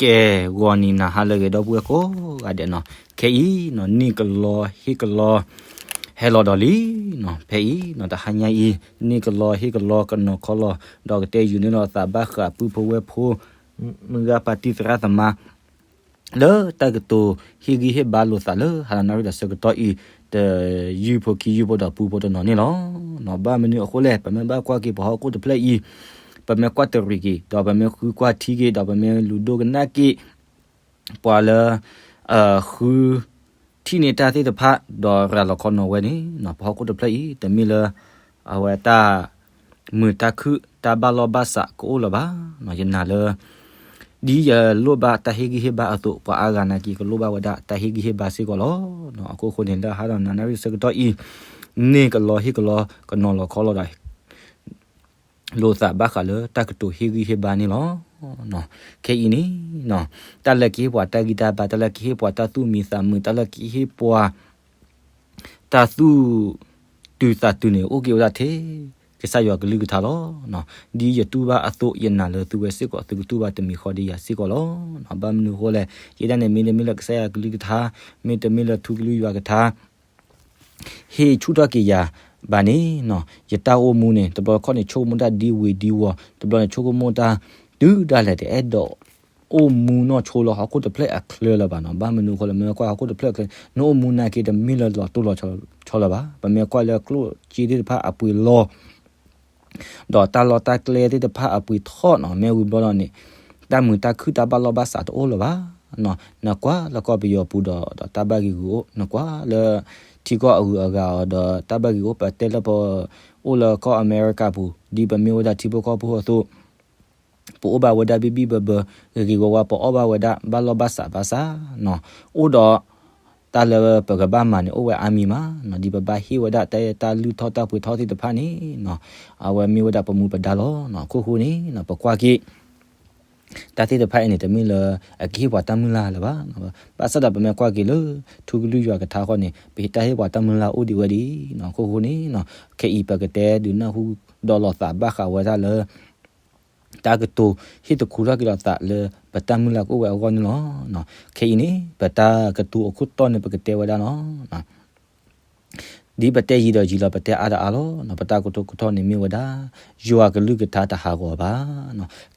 ကဲ ဂီၤနံၤနၤဟါလၢအဂ့ၤ ဒီပုၢ်ဝဲၢ်ကိးဂၤဒဲးနီၤ, ခဲအံၤနီၤ န့ၢ်ကလီဟ့ၣ်ကလီ ဟဲလီၤဒီးလံနီၤ, ဖဲအံၤနီၤ တဟါညါအံၤ န့ၢ်ကလီဟ့ၣ်ကလီကနီၤခီလီၤ ဒီးကတဲယုာ်န့ၢ်လီၤသးဘၣ်ဃးပုၢ်ဖိဝဲၢ်ဖိ မုၢ်ဂၤပၢ်တံၤသရၣ်သမါ လၢတၢ်ကတိၤဟ့ၣ်ဂံၢ်ဟ့ၣ်ဘါလိာ်သးလၢဟါလီၤနၣ်ရံၣ်ဒီးဆၢကတီၢ်အံၤ တယုၢ်ဖိခံယုၢ်ဖိဒီးပူဖိတနီၤန့ၣ်လီၤ. ဘၣ်မနုၤအဃိလဲၣ်, ပမ့ၢ်ဘၣ်ကွၢ်က့ၤပှၤဟီၣ်ခိၣ်တဖျၢၣ်အံၤ, ပမ့ၢ်ကွၢ်တရံးက့ၤ ဒီးပမ့ၢ်ဃုကွၢ်ထံက့ၤ ဒီးပမ့ၢ်လူၤဒိကနၣ်က့ၤ ပှၤလၢ ဃု ထံၣ်န့ၢ်တၢ်သ့ၣ်တဖၣ် ဒီးရၤလီၤခီနီၤဝဲန့ၣ် ပှၤဟီၣ်ခိၣ်တဖျၢၣ်အံၤ တမ့ၢ်လၢ အဝဲတၢ် မုာ်တၢ်ခုၣ်တၢ်ဘၣ်လီၢ်ဘၣ်စးကအိၣ်လၢၤဘၣ်. ယနာ်လၢ ဒ်ယလိၣ်ဘၣ်တၢ်ဟ့ၣ်ဂံၢ်ဟ့ၣ်ဘါအသိး ပှၤအါဂၤနာ်က့ ကလိၣ်ဘၣ်ဝဲဒၣ်တၢ်ဟ့ၣ်ဂံၢ်ဟ့ၣ်ဘါစ့ၢ်ကီးလီၤ. အခိၣ်ဃိန့ၣ် လၢဟါလီၤနၣ်ရံၣ်ဆၢကတီၢ်အံၤ န့ၢ်ကလီဟ့ၣ်ကလီကနီၤလီၤခီလီၤဒီး လိာ်သးဘၣ်ဃးလၢတၢ်ကတိၤဟ့ၣ်ဂံၢ်ဟ့ၣ်ဘါန့ၣ်လီၤ. ခဲအံၤန့ၣ် တၢ်လၢကဟ့ၣ်ပှၤတၢ်ဂံၢ်တၢ်ဘါ, တၢ်လၢကဟ့ၣ်ပှၤတၢ်သူၣ်မံသးမုာ်, တၢ်လၢကဟ့ၣ်ပှၤ တၢ်သူၣ်တုၤသးတုၤန့ၣ် အိၣ်က့ၤဝဲဒၣ်ထဲ ကစၢ်ယွၤကလုၢ်ကထါလီၤ. ဒ်ယတူၢ်ဘၣ်အသိး ယနာ်လၢသုဝဲစ့ၢ်ကီး သုကတူၢ်ဘၣ်တမံၤဃီဒ်ယၤစ့ၢ်ကီးလီၤ. ဘၣ်မနုၤအဃိလဲၣ်, ယဲဒၣ်န့ၣ် မ့တမ့ၢ်လၢကစၢ်ယွၤကလုၢ်ကထါ, မ့တမ့ၢ်လၢထူကလုၢ်ယွၤကထါ ဟ့ၣ်ဆူၣ်ထီၣ်က့ၤယၤဘၣ်န့ၣ်, ယတၢ်အိၣ်မူန့ၣ် တဘျီတခီၣ်န့ၣ် ဆိကမိၣ်တၢ်ဒ်ဝ့ၤဒ်ဝီၤ, တဘျီန့ၣ် ဆိကမိၣ်တၢ်တုၤဒၣ်လဲာ် တအဲၣ်ဒိးအိၣ်မူနီၢ်ဆိလၢဟီၣ်ခိၣ်တဖျၢၣ်အချၢလၢၤဘၣ်နီၤ. ဘၣ်မနုၤအဃိလဲၣ်, မ့ၢ်ကွၢ်ဟီၣ်ခိၣ်တဖျၢၣ်အချၢ နအိၣ်မူနာ်က့ တမ့ၢ်လၢလီၤတိၢ်လီၤဆီလၢၤဘၣ်. ပမ့ၢ်ကွၢ်လၢကျိၣ်စ့သ့ၣ်တဖၣ်အပှ့ၤလီၤ ဒီးတၢ်လီၢ်တၢ်ကျဲသ့ၣ်တဖၣ်အပှ့ၤထီၣ်နီၤ, မ့ၢ်ဝံၤဘျီဒီးန့ၣ် တၢ်မုာ်တၢ်ခုၣ်တၢ်ဘၣ်လီၢ်ဘၣ်စးတအိၣ်လၢၤဘၣ်. နကွၢ်လၢကီၢ်ပယီၤပူၤဒီး ဒီးတၢ်ဘၣ်ဂ့ၤဂ့ၤအိၣ်, နကွၢ်လၢထံကီၢ်အဂုၤအဂၤအီၤဒီးတၢ်ဘၣ်ဂ့ၤအိၣ်, ပတဲလၢပအိၣ်လၢကီၢ်အမဲရကၤပူၤ ဒ်ပမ့ၢ်ဝဲဒၣ်ထံဖိကီၢ်ဖိအသိး ပအိၣ်ဘၣ်ဝဲဒၣ်ဘံၣ်ဘံၣ်ဘၢဘၢ ဂ့ၤဂ့ၤဝါဝါ ပအီၣ်ဘၣ်ဝဲဒၣ် ဘၣ်လီၢ်ဘၣ်စးဘၣ်ဆၣ်နီၤ, အိၣ်ဒီး တၢ်လၢပကဘၣ်မၤန့ၣ် အိၣ်ဝဲအါမံၤမးနီၤ, ဒ်ပဘၣ်ဟ့ၣ်ဝဲဒၣ်တၢ် တၢ်လုၢ်ထီၣ်တၢ်ပှ့ၤထီၣ်သ့ၣ်တဖၣ်န့ၣ်နီၤ, အဝဲမ့ၢ်ဝဲဒၣ်ပမူပဒါလီၤနီၤ. အခိၣ်ဃိန့ၣ်နီၤ ပကွၢ်က့ၤ တၢ်သ့ၣ်တဖၣ်အံၤန့ၣ် တမ့ၢ်လၢအကဟ့ၣ်ပှၤတၢ်မုၢ်လၢ်လၢၤဘၣ်. ဘၣ်ဆၣ်ဒီးပမ့ၢ်ကွၢ်က့ၤလၢ ထူကလုၢ်ယွၤကထါဃီန့ၣ် ပဟ့ၣ်တၢ်ဟ့ၣ်ပှၤတၢ်မုၢ်လၢ်အိၣ်ဒံးဝဲဒံးနီၤ. အခိၣ်ဃိန့ၣ်နီၤ ခဲအံၤပကတဲဒုးနၢ်ဟူဒီးလိာ်သးဘၣ်ဃးဝဲဒၣ်လၢ တၢ်ကတိၤဟ့ၣ်တခူထီၣ်က့ၤလိာ်သးလၢ ပတၢ်မုၢ်လၢ်ကအိၣ်ဝဲအဂီၢ်န့ၣ်လီၤ. ခဲအံၤန့ၣ် ပတၢ်ကတိၤအခိၣ်တီန့ၣ် ပကတဲဝဲဒၣ်နီၤ ဒ်ပတဲယံာ်ဒီးယံာ်လီၤ ပတဲအါဒီးအါလီၤ. ပတၢ်ကတိၤခိၣ်တီန့ၣ်မ့ၢ်ဝဲဒၣ် ယွၤကလုၢ်ကထါတဟးဂီၤဘၣ်,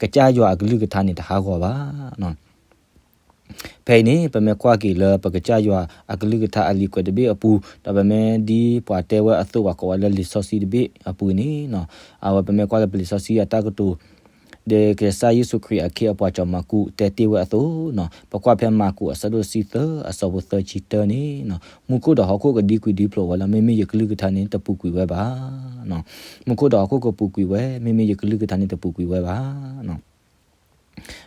ကစၢ်ယွၤအကလုၢ်ကထါန့ၣ်တဟးဂီၤဘၣ်. ဖဲအံၤန့ၣ် ပမ့ၢ်ကွၢ်က့ၤလၢပကစၢ်ယွၤအကလုၢ်ကထါအလံာ်ကွဲးတဘ့ၣ်အပူၤ ဒီးပမ့ၢ်ဒ်ပှၤတဲဝဲအသိး ပှၤကိးဝဲလၢလံာ်စီဆှံတဘ့ၣ်အပူၤန့ၣ် အဝဲပမ့ၢ်ကွၢ်လၢပလံာ်စီဆှံအတၢ်ကတိၤ ဒီးကစၢ်ယ့ၣ်ၡူးခရံာ်အခ့အပှၤစီၤမၢကူးတဲတ့ၢ်ဝဲအသိး, ပကွၢ်ဖဲမၢကူးအဆၢဒိၣ်တဆံသၢ အဆၢဖိသၢဆံတၢန့ၣ်, မူခိၣ်ဒီးဟီၣ်ခိၣ်ကဒံကွံာ်ဒံဖျိးဝဲလီၤ, မ့မ့ၢ်ယကလုၢ်ကထါန့ၣ်တပူၤကွံာ်ဝဲဘၣ်. မူခိၣ်ဒီးဟီၣ်ခိၣ်ကပူၤကွံာ်ဝဲ, မ့မ့ၢ်ယကလုၢ်ကထါန့ၣ်တပူၤကွံာ်ဝဲဘၣ်.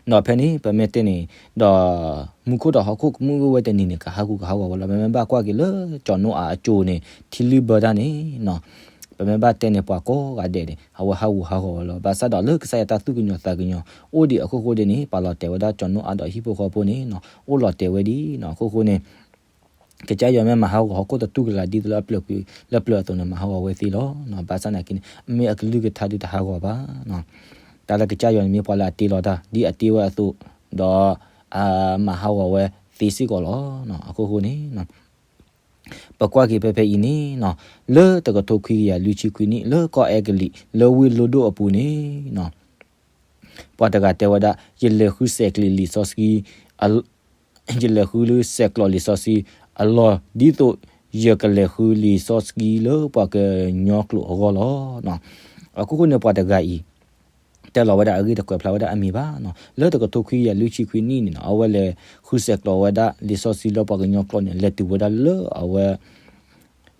ဒီးဖဲန့ၣ် ပမ့ၢ်တဲန့ၣ် ဒီးမူခိၣ်ဒီးဟီၣ်ခိၣ်ကမုၢ်ဂၢၢ်ဝဲတနံၤန့ၣ် ကဟးဂူာ်ကဟးဂီၤဝဲလီၤ. ပမ့ၢ်ဘၣ်ကွၢ်က့ၤလၢကၠီၤနိအၤအစိၤန့ၣ် ထံလုၢ်ဘၢတၢ်န့ၣ်နီၤ, ပမ့ၢ်ဘၣ်တဲန့ၣ် ပှၤကိးဂၤဒဲးန့ၣ် အဝဲဟးဂူာ်ဟးဂီၤဝဲလီၤ. ဘၣ်ဆၣ်ဒီးလၢကစၢ်ယွၤတၢ်သူၣ်ကညီၤသးကညီၤအိၣ်ဒံးအခိၣ်ဃိဒ်န့ၣ် ပာ်လီၤတဲာ်ဝဲဒၣ်ကၠီၤနိအၤဒီးဟံၣ်ဖိဃီဖိန့ၣ်နီၤ အိၣ်လီၤတဲာ်ဝဲဒံးနီၤ. အခိၣ်ဃိန့ၣ် ကစၢ်ယွၤမ့ၢ်မၤဟးဂီၤဟီၣ်ခိၣ်တတူၢ်ကလာ်ဒ်သိးလၢအပျၢၤကွံာ် လၢပျၢၤအသိးန့ၣ် မၤဟးဂီၤဝဲသ့လီၤ. ဘၣ်ဆၣ်နာ်က့န့ၣ် မ့ၢ်အကလုၢ်ကထါဒုးတဟးဂီၤဘၣ်. တၢ်လၢကစၢ်ယွၤန့ၣ်မ့ၢ်ပှၤလၢအတ့လီၤတၢ် ဒ်အတ့ဝဲအသိး ဒီးအမၤဟးဂီၤဝဲသ့စ့ၢ်ကီးလီၤ. အခိၣ်ဃိန့ၣ် ပကွၢ်က့ၤဖဲဖဲအံၤန့ၣ်နီၤ လၢတကထိခွံကယၤလွံၢ်ဆံခွံနံၣ် လၢကီၢ်အဲကလံး လၢဝ့ၢ်လိဒိၣ်အပူၤန့ၣ်နီၤ ပှၤတဂၤတဲဝဲဒၣ် ယလဲၤဃုဆဲးကျိးလံာ်စီဆှံ ယလဲၤဃုဆဲးကျိးလံာ်စီဆှံအလီၢ် ဒ်သိးယကလဲၤဃုလံာ်စီဆှံလၢပှၤကညီကျိာ်အဂီၢ်လီၤ. အခိၣ်ဃိန့ၣ် ပှၤတဂၤအံၤ တဲလီၤဝဲဒၣ်အဂ့ၢ် တကွဲးဖျါဝဲဒၣ်အမံၤဘၣ်. လၢတကထိခွံကယၤလွံၢ်ဆံခွံနံၣ်န့ၣ်နီၤ အဝဲလဲၤဃုဆဲးကျိးဝဲဒၣ်လံာ်စီဆှံလၢပှၤကညီကျိာ်န့ၣ် လဲၤတုၤဝဲဒၣ်လၢအဝဲ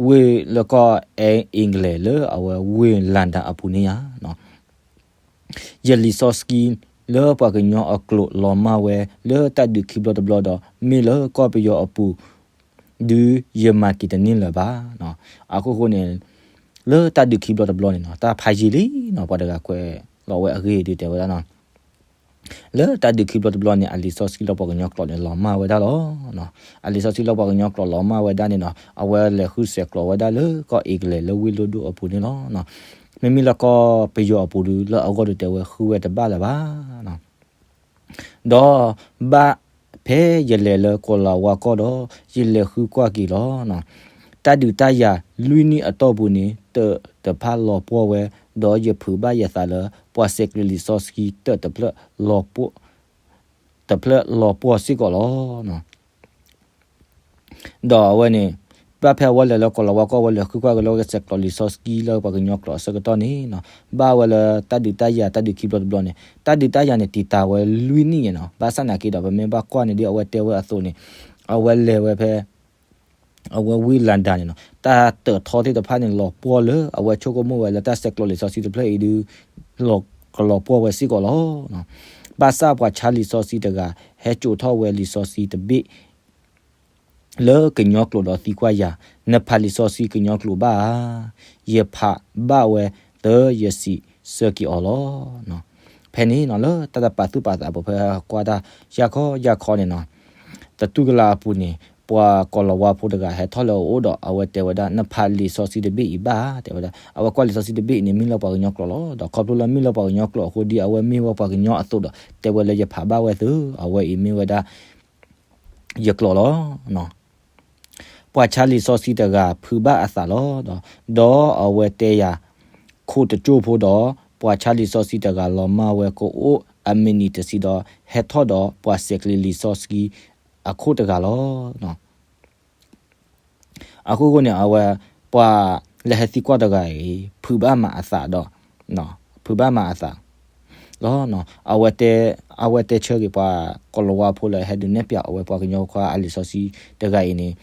ဝ့ၢ်လၢကီၢ်အဲအ့ကလဲး လၢအဝဲဝ့ၢ်လၣ်ဒၣ်အပူၤန့ၣ်ဧါ. ယလံာ်စီဆှံလၢပှၤကညီအကျိာ် လီၤမၢ်ဝဲလၢတၢ်ဒုးခံဘျီတဘျီဒီး မ့ၢ်လၢကီၢ်ပယီၤအပူၤ ဒုးယမၤက့ၤတန့ၢ်လၢၤဘၣ်. အခိၣ်ဃိန့ၣ် လၢတၢ်ဒုးခံဘျီတဘျီန့ၣ်နီၤ တၢ်ဖးယံာ်လံနီၤ ပှၤတဂၤကွဲးလီၤဝဲအဂ့ၢ်ဒုးတဲဝဲဒၣ်နီၤ လၢတၢ်ဒုးခံဘျီတဘျီန့ၣ် အလံာ်စီဆှံလၢပှၤကညီကျိာ်န့ၣ် လီၤမၢ်ဝဲဒၣ်လီၤ. အလံာ်စီဆှံလၢပှၤကညီကျိာ်လီၤမၢ်ဝဲဒၣ်န့ၣ်နီၤ အဝဲလဲၤဃုဆဲးကျိးဝဲဒၣ်လၢကီၢ်အ့ကလဲး လၢဝ့ၢ်လိဒိၣ်အပူၤန့ၣ်လီၤ. မ့မ့ၢ်လၢကီၢ်ပယီၤအပူၤဒုး လၢအဂီၢ်ဒုးတဲဝဲဃုဝဲတဘၣ်လၢၤဘၣ်. ဒီးဘၣ်ဖဲယလဲၤလၢကီၤလၤဝါကီၢ်ဒီး ယလဲၤဃုကွၢ်က့ၤလီၤ. တၢ်ဒုးတၢ်ယၤလွံၢ်နံၣ်အတီၢ်ပူၤန့ၣ် တၢးတဖၣ်လီၤပှီၢ်ဝဲ, ဒီးယဖုးဘၣ်ယသးလၢ ပှၤဆဲးကျိးလံာ်စီဆှံတၢးတဖျၢၣ်လီၤပှီၢ်စ့ၢ်ကီးလီၤ. ဒီးအဝဲန့ၣ် ဘၣ်ဖဲအဝဲလဲၤလၢကီၤလၤဝါကီၢ် အဝဲလဲၤဃုကွၢ်က့ၤလၢကဆဲးကျိးလံာ်စီဆှံလၢပှၤကညီကျိာ်အဆၢကတီၢ်န့ၣ်နီၤ, ဘၣ်ဝဲလၢတၢ်ဒုးတၢ်ယၤတၢ်ဒုးခံဘျီတဘျီန့ၣ် တၢ်ဒုးတၢ်ယၤန့ၣ် တံာ်တာ်ဝဲလွံၢ်နံၣ်န့ၣ်နီၤ. ဘၣ်ဆၣ်နာ်က့ဒီး ပမ့ၢ်ဘၣ်ကွၢ်န့ၣ်ဒ်အဝဲတဲဝဲအသိးန့ၣ် အဝဲလဲၤဝဲဖဲ အဝဲဝ့ၢ်လၤဒၤန့ၣ်နီၤ, တၢ်တၢးထီသ့ၣ်တဖၣ်န့ၣ် လီၤပှီၢ်လၢ အဝဲဆိကမိၣ်ဝဲလၢတၢ်ဆဲးကျိးလံာ်စီဆှံတဖျၢၣ်အံၤဒုး လီၤကလီၤပှီၢ်ဝဲစ့ၢ်ကီးလီၤ. ဘၣ်ဆၣ်ပှၤဆါလံာ်စီဆှံတဂၤ ဟဲစိာ်ထီၣ်ဝဲလံာ်စီဆှံတဘ့ၣ် လၢကညီကျိာ်ဒီးသံကွၢ်ယၤ, နဖးလံာ်စီဆှံကညီကျိာ်ဘၣ်ဧါ. ယဖးဘၣ်ဝဲ ဒီးယစံးဆၢက့ၤအီၤလီၤ. ဖဲန့ၣ်နီၤ လၢတၢ်တပာ်သူၣ်ပာ်သးအပူၤ ဖဲကွၢ်တၢ်ယၢ်ခီယၢ်ခီန့ၣ်နီၤ, တတူၢ်ကလာ်အပူၤန့ၣ် ပှၤကီၤလၤဝါဖိတဂၤဟဲထီၣ်လၢအအိၣ်ဒီး အဝဲတဲဝဲဒၣ် နဖးလံာ်စီဆှံတဘ့ၣ်အံၤဘၣ်ဧါ တဲဝဲဒၣ်. အဝဲကွၢ်လံာ်စီဆှံတဘ့ၣ်အံၤန့ၣ် မ့ၢ်လၢပှၤကညီကျိာ်လီၤ. ဒီးခီဖျိလၢမ့ၢ်လၢပှၤကညီကျိာ်အဃိ ဒ်အဝဲမ့ၢ်ဝဲပှၤကညီအသိးဒီး တဲဝဲလၢယဖးဘၣ်ဝဲသု, အဝဲအံၤမ့ၢ်ဝဲဒၣ် ယကျိာ်လီၤ. ပှၤဆါလံာ်စီဆှံတဂၤဖုးဘၣ်အသးလီၤ. ဒီးအဝဲတဲယၤ ခိၣ်တစိၢ်ဖိဒီး ပှၤဆါလံာ်စီဆှံတဂၤလီၤမၢ်ဝဲကအိၣ်အမံးနံးတဆံဒီး ဟဲထီၣ်ဒီးပှၤဆဲးကျိးလံာ်စီဆှံအခိၣ်တဂၤလီၤ. အဃိဃိန့ၣ် အဝဲ ပှၤလၢဟဲသံကွၢ်တဂၤအံၤ ဖုးဘၣ်မးအသးဒီး ဖုးဘၣ်မးအသးလီၤ. အဝဲတဲဆၢက့ၤပှၤကီၤလၤဝါဖိလၢဟဲဒုးနဲၣ်ပၠးအဝဲပှၤကညီခွါအလံာ်စီဆှံတဂၤအံၤန့ၣ်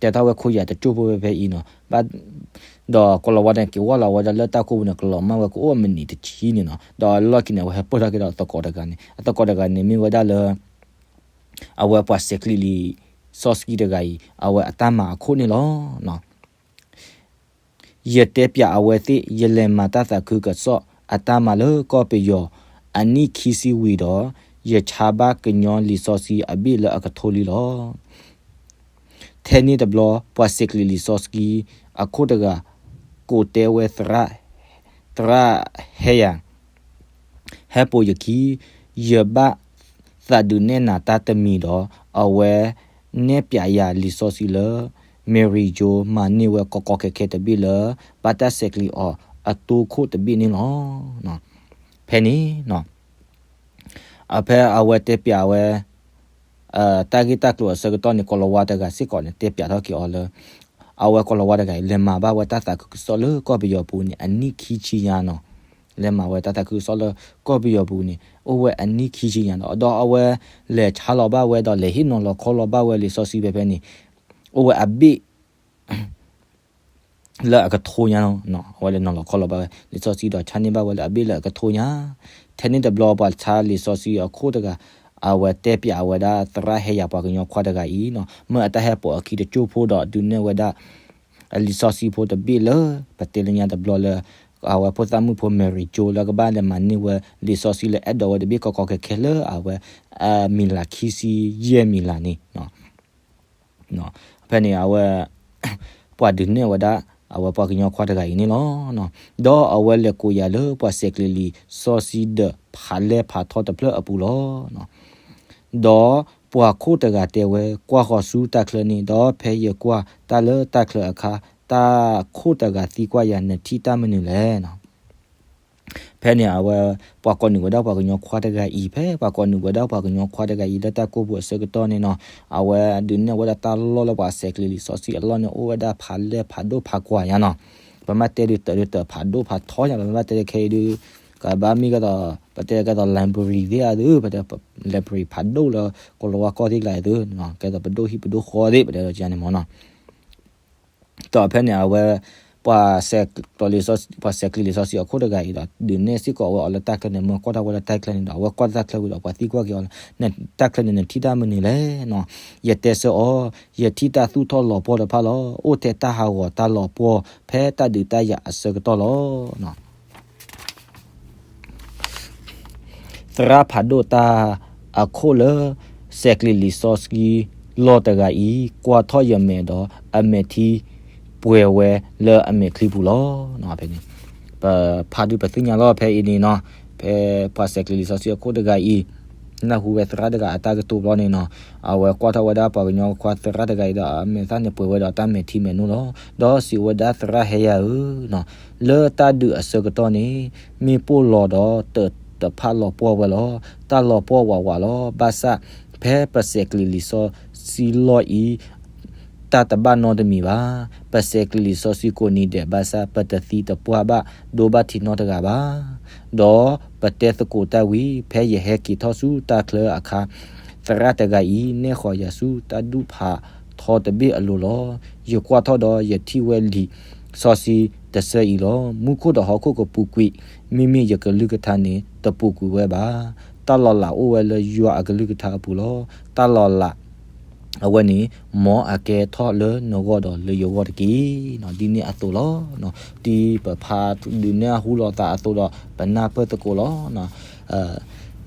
တဲထီၣ်ဝဲခိၣ်ယၤတစိၢ်ဖိဖဲဖဲအံၤနီၤ, ဒီးကီၤလၤဝါန့ၣ် က့ၤဝီလီၤဝဲဒၣ်လၢတၢ်ကိၢ်ပူၤန့ၣ် ကလီၤမၢ်ဝဲကအိၣ်အမံးနံးတဆံန့ၣ်နီၤ, ဒီးလီၢ်ခံန့ၣ် အဝဲဟဲပၢၢ်ထီၣ်က့ၤဒီးသကိးတဂၤန့ၣ်, အသကိးတဂၤန့ၣ် မ့ၢ်ဝဲဒၣ်လၢ အဝဲပှၤဆဲးကျိးလံာ်စီဆှံတဂၤအံၤ အဝဲအတၢ်မၤအခိၣ်န့ၣ်လီၤ. ယတဲပၠးအဝဲသ့ၣ် ယလဲၤမၤတၢ်သးခုကစီၣ်အတၢ်မၤလၢကီၢ်ပယီၤ အနံၣ်ခံဆံဝံၤဒီး ယဆါဘၣ်ကညီလံာ်စီဆှံအဘ့ၣ်လၢအကထိလံလီၤ. ထဲန့ၣ်တဘျီ ပှၤဆဲးကျိးလံာ်စီဆှံအခိၣ်တဂၤ ကိးတဲဝဲသရၣ်, သရၣ်ဟဲယၤ ဟဲပိာ်ယခံ, ယဘၣ်သးဒုးနဲၣ်နၤတၢ်တမံၤဒီး အဝဲနဲၣ်ပၠးယၤလံာ်စီဆှံလၢ Mary Jo မၤန့ၢ်ဝဲကီကီခဲခဲတဘ့ၣ်လၢ ဘၣ်တၢ်ဆဲးကျိးအီၤအသိခိၣ်တဘ့ၣ်န့ၣ်လီၤ. ဖဲန့ၣ် ဖဲအဝဲတဲပၠးဝဲ တၢ်ဂ့ၢ်တၢ်ကျိၤအဆၢကတီၢ်န့ၣ် ကီၤလၤဝါတဂၤစ့ၢ်ကီးန့ၣ် တဲပၠးထီၣ်က့ၤအီၤလၢ အဝဲကီၤလၤဝါတဂၤအံၤ လဲၤမၤဘၣ်ဝဲတၢ်သးခုကစီၣ်လၢကီၢ်ပယီၤပူၤန့ၣ် အနံၣ်ခံဆံညါနီၤ. လဲၤမၤဝဲတၢ်သးခုကစီၣ်လၢကီၢ်ပယီၤပူၤန့ၣ် အိၣ်ဝဲအနံၣ်ခံဆံညါနီၤ. ဒီးအဝဲလဲၤဆါလီၤဘၣ်ဝဲဒီး လဲၤဟ့ၣ်နီၤလီၤခီလီၤဘၣ်ဝဲလံာ်စီဆှံဖဲဖဲန့ၣ် အိၣ်ဝဲအဘ့ၣ် လၢအကထိညါနီၤ. အဝဲလဲၤနီၤလီၤခီလီၤဘၣ်ဝဲ လံာ်စီဆှံဒီးဆါန့ၢ်ဘၣ်ဝဲလၢအဘ့ၣ်လၢအကထိညါ. ထဲန့ၣ်တဘျီ ပှၤဆါလံာ်စီဆှံအခိၣ်တဂၤ အဝဲတဲပၠးအဝဲဒၣ်သရၣ်ဟဲယၤပှၤကညီခွါတဂၤအံၤနီၤ, မ့ၢ်အတၢ်ဟဲပိာ်အခံတစိၢ်ဖိဒီးဒုးနဲၣ်ဝဲဒၣ် အလံာ်စီဆှံဖိတဘ့ၣ်လၢ ပတဲလၢညါတဘျီလၢ အဝဲဖိသၣ်မုၣ်ဖိ Mary Jo လၢကဘၣ်လဲၤမၤန့ၢ်ဝဲလံာ်စီဆှံလၢအဲၣ်ဒိးဝဲတဘ့ၣ်ကီကီခဲခဲလၢအဝဲ အမံၤလၢ်ခံဆံယဲၢ်မံၤလၢ်န့ၣ် ဖဲန့ၣ်အဝဲ ပှၤဒုးနဲၣ်ဝဲဒၣ် အဝဲပှၤကညီခွါတဂၤအံၤန့ၣ်လီၤ. ဒီးအဝဲလဲၤကိးယၤလၢပှၤဆဲးကျိးလံာ်စီဆှံဒီးဖးလဲၢ်ဖးထီတဖျၢၣ်အပူၤလီၤ. ဒီးပှၤခိၣ်တဂၤတဲဝဲ ကွၢ်ဃီၤဆူတၢ်ချၢန့ၣ်, ဒီးဖဲယကွၢ်တၢ်လၢတၢ်ချၢအခါ, တၢ်ခိၣ်တဂၤသံကွၢ်ယၤ နထံၣ်တၢ်မနုၤလဲၣ်. ဖဲန့ၣ်အဝဲ ပှၤကိးနုာ်ဝဲဒၣ်ပှၤကညီခွါတဂၤအံၤ, ဖဲပှၤကိးနုာ်ဝဲဒၣ်ပှၤကညီခွါတဂၤအံၤ လၢတၢ်ကိၢ်ပူၤအဆၢကတီၢ်န့ၣ်နီၤ, အဝဲဒုးနဲၣ်ဝဲဒၣ်တၢ်လီၢ်လၢပှၤဆဲးကျိးလံာ်စီဆှံအလီၢ်န့ၣ် အိၣ်ဝဲဒၣ်ဖးလဲၢ်ဖးဒိၣ်ဖးကွၢ်ညါနီၤ. ပမ့ၢ်တဲဒုးတၢ်ဒုးတၢ်ဖးဒိၣ်ဖးထီညါလီၤ, ပမ့ၢ်ဘၣ်တဲခဲအံၤဒုး ကဘၣ်မ့ၢ်ကဲသိး ပတဲကဲသိး library သ့ၣ်အဒုး ပတဲ library ဖးဒိၣ်လၢ ကီၤလၤဝါကီၢ်သ့ၣ်ကျါအံၤသု, ကဲသိးပဒိၣ်ဟံၣ်ပဒိၣ်ဃီသ့ၣ် ပတဲဒ်န့ၣ်မ့ၢ်နီၤ. ဒီးဖဲန့ၣ်အဝဲ ပှၤဆဲးကျိးလံာ်စီဆှံ ပှၤဆဲးကျိးလံာ်စီဆှံအခိၣ်တဂၤအံၤဒီး ဒုးနဲၣ်စ့ၢ်ကီးဝဲအီၤလၢတၢ်ချၢန့ၣ် မ့ၢ်ကွၢ်ထီၣ်ဝဲလၢတၢ်ချၢန့ၣ်ဒီး အဝဲကွၢ်တၢ်ချၢဝံၤဒီး ပှၤသံကွၢ်က့ၤအီၤလၢ နတၢ်ချၢန့ၣ် နထံၣ်တၢ်မနုၤလဲၣ်နီၤ. ယတဲဆၢအီၤ, ယထံၣ်တၢ်သူၣ်ထီၣ်လီၤပှီၢ်တဖၣ်လီၤ. အိၣ်ထဲတၢ်ဟးဂီၤတၢ်လီၤပှီၢ် ဖဲတၢ်ဒုးတၢ်ယၤအဆၢကတီၢ်လီၤ. သရၣ်ဖးဒိၣ်တၢ်အခိၣ်လၢ ဆဲးကျိးလံာ်စီဆှံလီၢ်တဂၤအံၤ ကွၢ်ထီၣ်ယမဲာ်ဒီး အမဲာ်ထံပှဲၤဝဲလၢအမဲာ်ချံပူၤလီၤ. ဖဲန့ၣ် ပဖးဒုးပသ့ၣ်ညါလီၤ ဖဲအံၤန့ၣ်နီၤ, ဖဲပှၤဆဲးကျိးလံာ်စီဆှံအခိၣ်တဂၤအံၤ နၢ်ဟူဝဲသရၣ်တဂၤအတၢ်ကတိၤဘျီန့ၣ်နီၤ, အဝဲကွၢ်ထီၣ်ဝဲဒၣ်ပှၤကညီခွါသရၣ်တဂၤအံၤဒီး အမဲာ်သၣ်န့ၣ်ပှဲၤဝဲဒီးတၢ်မဲာ်ထံမဲာ်နိလီၤ. ဒီးစံးဝဲဒၣ်သရၣ်ဟဲယၤဧၢ, လၢတၢ်ဒုးအဆၢကတီၢ်န့ၣ် မ့ၢ်ပိၢ်လီၤဒီးတၢးတဖၣ်လီၤပှီၢ်ဝဲလီၤ. တၢ်လီၤပှီၢ်ဝးဝးလီၤ. ဘၣ်ဆၣ်ဖဲပစဲးကျံးလံာ်စီဆှံလီၢ်အံၤ တၢ်တဘၣ်နီတမံၤဘၣ်. ပစဲးကျံးလံာ်စီဆှံကိးနံၤဒဲးဘၣ်ဆၣ် ပတသံတပှၢ်ဘၣ် ဒိဘၣ်ထံးနီတဂၤဘၣ်. ဒီးပတဲသကိးတၢ်ဝံၤ ဖဲယဟဲက့ၤထီၣ်ဆူတၢ်ချၢအခါ သရၣ်တဂၤအံၤ နဲၣ်ဃီၤယၤဆူတၢ်ဒူၣ်ဖးထီတဘ့ၣ်အလိၤလီၤ. ယကွၢ်ထီၣ်ဒီးယထံၣ်ဝဲလံာ်စီဆှံတဆၢအံၤလီၤ. မူခိၣ်ဒီးဟီၣ်ခိၣ်ကပူၤကွံာ်, မ့မ့ၢ်ယကလုၢ်ကထါန့ၣ် တပူၤကွံာ်ဝဲဘၣ်. တၢ်လီၤလးအိၣ်ဝဲလၢယွၤအကလုၢ်ကထါအပူၤလီၤ. တၢ်လီၤလး အဝဲန့ၣ် မ်အကဲထီၣ်လၢနဂီၢ်ဒီးလၢယဂီၢ်တက့ၢ်. ဒ်န့ၣ်အသိးလီၤ. ဒ်ပဖးဒုးနဲၣ်ဟူလိာ်သးအသိးဒီး ပနၢ်ပၢၢ်သကိးလီၤ.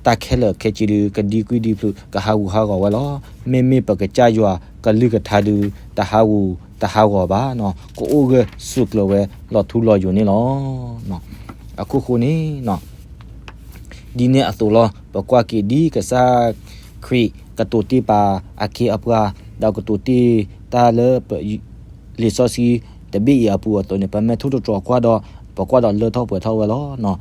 တၢ်ခဲလၢာ်ခဲဆ့ဒုး ကဒံကွံဒံဖျုး ကဟးဂူာ်ဟးဂီၤဝဲလီၤ. မ့မ့ၢ်ပကစၢ်ယွၤကလုၢ်ကထါဒုး တဟးဂူာ်တဟးဂီၤဘၣ်, ကအိၣ်ဂၢၢ်ဆိးကျၢၤဝဲလီၤထူလီၤယိာ်န့ၣ်လီၤ. အခိၣ်ဃိန့ၣ် ဒ်န့ၣ်အသိးလီၤ. ပကွၢ်က့ၤဒ်ကစၢ်ခရံာ်ကတိၤတ့ၢ်ပှၤအခ့အပှၤ, ဒီးကတိၤတ့ၢ်တၢ်လၢ လံာ်စီဆှံတဘ့ၣ်အံၤအပူၤအသိးန့ၣ် ပမ့ၢ်ထိၣ်သတြီၤကွၢ်ဒီး ပကွၢ်ဒီးလၢထီၣ်ပှဲၤထီၣ်ဝဲလီၤ.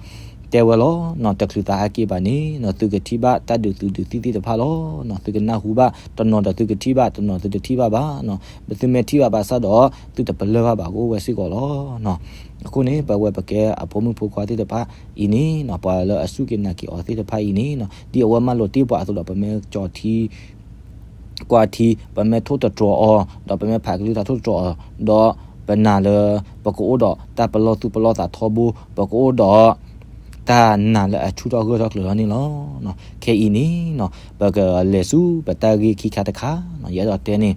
တဲဝဲလီၤ, တချုးသးဟဲက့ၤဘၣ်န့ၣ် သုကထံၣ်ဘၣ်တၢ်ဒုးသုးဒုးသံၣ်သ့ၣ်တဖၣ်လီၤ. သုကနၢ်ဟူဘၣ်တနီၤဒီးသုကထံၣ်ဘၣ်တနီၤ သုတထံၣ်ဘၣ်ဘၣ်. ပသုမ့ၢ်ထံၣ်ဘၣ်ဘၣ်ဆၣ်ဒီး သုတပလၢၢ်ဘၣ်ဘၣ်ကအိၣ်ဝဲစ့ၢ်ကီးလီၤ. အဃိန့ၣ် ပဝဲပကဲအဖိမုၣ်ဖိခွါသ့ၣ်တဖၣ်အံၤန့ၣ် ပှၤလၢအစူၢ်က့ၤနာ်က့ၤအီၤသ့ၣ်တဖၣ်အံၤန့ၣ် ဒ်အဝဲမၤလိာ်တ့ၢ်ပှၤအသိးဒီး ပမ့ၢ်ကၠီၤထံ ကွၢ်ထံ, ပမ့ၢ်ထိၣ်သတြီၤအီၤ, ဒီးပမ့ၢ်ဖးကလုၢ်ကထါထိၣ်သတြီၤအီၤ, ဒီးပနာ်လၢ ပကအိၣ်ဒီးတၢ်ပလီၢ်သူၣ်ပလီၢ်သးထီဘိ, ပကအိၣ်ဒီး တၢ်နာ်လၢအဆူၣ်ထီၣ်ဂၢၢ်ထီၣ်ကျၢၤထီၣ်န့ၣ်လီၤ. ခဲအံၤန့ၣ် ပကလဲၤဆူပတၢ်ဂ့ၢ်ခံခါတခါ, ယအဲၣ်ဒိးတဲန့ၣ်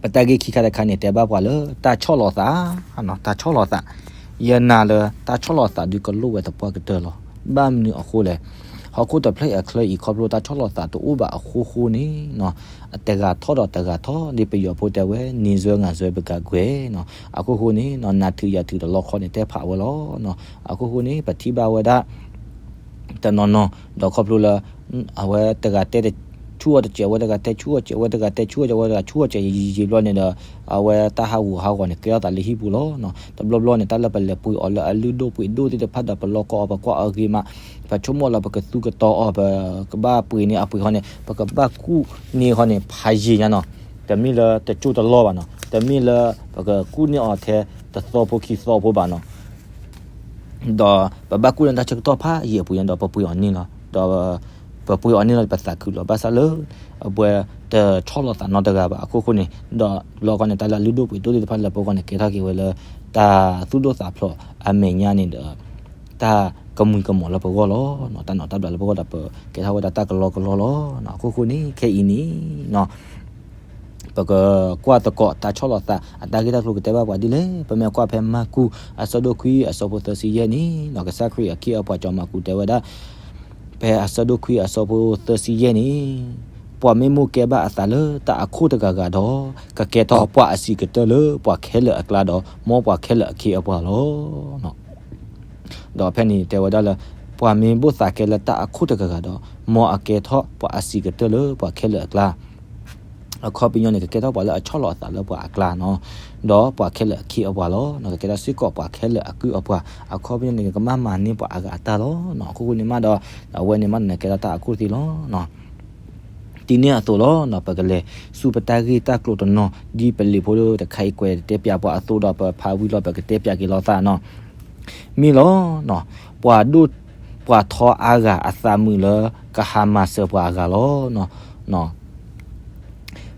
ပတၢ်ဂ့ၢ်ခံခါတခါန့ၣ် တဲဘၣ်ပှၤလၢတၢ်ဆီၣ်လီၤသး, တၢ်ဆီၣ်လီၤသး, ယနာ်လၢတၢ်ဆီၣ်လီၤသးဒုးကလိၣ်ဝဲသပှၢ်ကတၢၢ်လီၤ. ဘၣ်မနုၤအဃိလဲၣ်, ဟီၣ်ခိၣ်တဖျၢၣ်အချၢအံၤ ခီဖျိတၢ်ဆီၣ်လီၤသးတအိၣ်ဘၣ်အဃိဃိန့ၣ် တဂၤထီၣ်ဒီးတဂၤထီၣ် ဒ်ပယီၤဖိတဲဝဲ နံၤစွဲငါစွဲပကကွဲနီၤ. အခိၣ်ဃိန့ၣ် နၤထုးယၤထုးတလီခီန့ၣ် တဲဖးဝဲလီၤ. အခိၣ်ဃိန့ၣ် ပထံၣ်ဘၣ်ဝဲဒၣ် တနီၤနီၤ ဒီးခီဖျိလၢ အဝဲတဂၤတဲဆူၣ်အီၤတစဲး ဝဲတဂၤတဲဆူၣ်အီၤစဲး ဝဲတဂၤတဲဆူၣ်အီၤစဲး ဝဲတဂၤဆူၣ်အီၤစဲး ယံာ်ယံာ်ယံာ်ဘျီန့ၣ်ဒီး အဝဲတၢ်ဟးဂူာ်ဟးဂီၤန့ၣ် ကဲထီၣ်သးလၢဟံၣ်ပူၤလီၤ. တဘျီဘျီန့ၣ် တၢ်လၢပလဲၤပှ့ၤအီၤလၢအလုၢ်ဒိၣ်ပှ့ၤဒိၣ်သ့ၣ်တဖၣ်ဒီး ပလီၢ်ကီအီၤ ပကွၢ်အီၤဂ့ၤမး, ပဆိကမိၣ်လၢပကသူကတီၤအီၤ ပကဘၣ်ပှ့ၤန့ၢ်အပှ့ၤဃီန့ၣ် ပကဘၣ်ကူၣ်န့ၢ်ဃီန့ၣ် ဖးယံာ်ညါနီၤ. တမ့ၢ်လၢတကၠိၢ်တလီၢ်ဘၣ်နီၤ. တမ့ၢ်လၢပကကူၣ်န့ၢ်အီၤထဲတသီဖိခံသီဖိဘၣ်နီၤ. ဒီးပဘၣ်ကူၣ်န့ၢ်တၢ်ဆၢကတီၢ်ဖးယံာ်အပူၤညါဒီး ပပှ့ၤအီၤန့ၢ်လီၤ. ဒီးပပှ့ၤအီၤန့ၢ်လီၤ ပသးခုလီၤ. ဘၣ်ဆၣ်လၢ အဝဲတဆီၣ်လီၤသးနီတဂၤဘၣ်အခိၣ်ဃိန့ၣ် ဒီးလီၢ်ကီန့ၣ် တၢ်လၢအလုၢ်ဒိၣ်ပှ့ၤဒိၣ်သ့ၣ်တဖၣ်လၢပဂီၢ်န့ၣ် ကဲထီၣ်က့ၤဝဲလၢ တၢ်သူၣ်ဒိၣ်သးဖျိးအမဲာ်ညါန့ၣ်ဒီး တၢ်ကမုာ်ကမီၤလၢပဂီၢ်လီၤ. တၢ်နီၢ်တၢ်ဘျးလၢပဂီၢ်ဒီး ပကဲထီၣ်ဝဲဒၣ်တၢ်ကလီကလီလီၤ. အခိၣ်ဃိန့ၣ် ခဲအံၤန့ၣ် ပကကွၢ်သကိးတၢ်ဆီၣ်လီၤသး အတၢ်ဂ့ၢ်တၢ်ကျိၤကတဲဘၣ်ပှၤဒ်လဲၣ်. ပမ့ၢ်ကွၢ်ဖဲမၢ်ကူး အဆၢဒိၣ်ခွံ အဆၢဖိသၢဆံယဲၢ်န့ၣ် ကစၢ်ခရံာ်အခ့အပှၤစီၤမၢ်ကူးတဲဝဲဒၣ် ဖဲအဆၢဒိၣ်ခွံအဆၢဖိသၢဆံယဲၢ်န့ၣ် ပှၤမ့ၢ်မိၣ်ကဲဘၣ်အသးလၢတၢ်အခိၣ်တဂၤဂၤဒီး ကကဲထီၣ်ပှၤအဆံးကတၢၢ်လၢပှၤခဲလၢာ်အကျါဒီး မ်ပှၤခဲလၢာ်အခ့အပှၤလီၤ. ဒီးဖဲန့ၣ်တဲဝဲဒၣ်လၢ ပှၤမ့ၢ်ဘိၣ်သးကဲလၢတၢ်အခိၣ်တဂၤဂၤဒီး မ်အကဲထီၣ်ပှၤအဆံးကတၢၢ်လၢပှၤခဲလၢာ်အကျါ အခီပညီန့ၣ် ကကဲထီၣ်ပှၤလၢအဆီၣ်လီၤအသးလၢပှၤအကျါနီၤ, ဒီးပှၤခဲလၢာ်အခ့အပှၤလီၤ. ကကဲထီၣ်စ့ၢ်ကီးပှၤခဲလၢာ်အကုၢ်အပှၤ အခီပညီန့ၣ် ကမၤမၤန့ၢ်ပှၤအဂၤအတၢ်လီၤ. အခိၣ်ဃိန့ၣ်မးဒီး အဝဲန့ၣ်မးန့ၣ် ကဲထီၣ်တၢ်အခိၣ်သ့လီၤ. ဒ်န့ၣ်အသိးလီၤ. ပကလဲၤဆူပတၢ်ဂ့ၢ်တၢ်ကျိၤတနီၤ ဒ်ပလံာ်ဖိတခါအံၤကွဲးတဲပၠးပှၤအသိးဒီး ပဖးဝံၤလီၤ ပကတဲပၠးက့ၤလိာ်သးနီၤ. မ့ၢ်လီၤ. ပှၤဒိၣ်ပှၤထီအါဂၤအသးမုာ်လၢကဟးမၤစၢၤပှၤအဂၤလီၤ.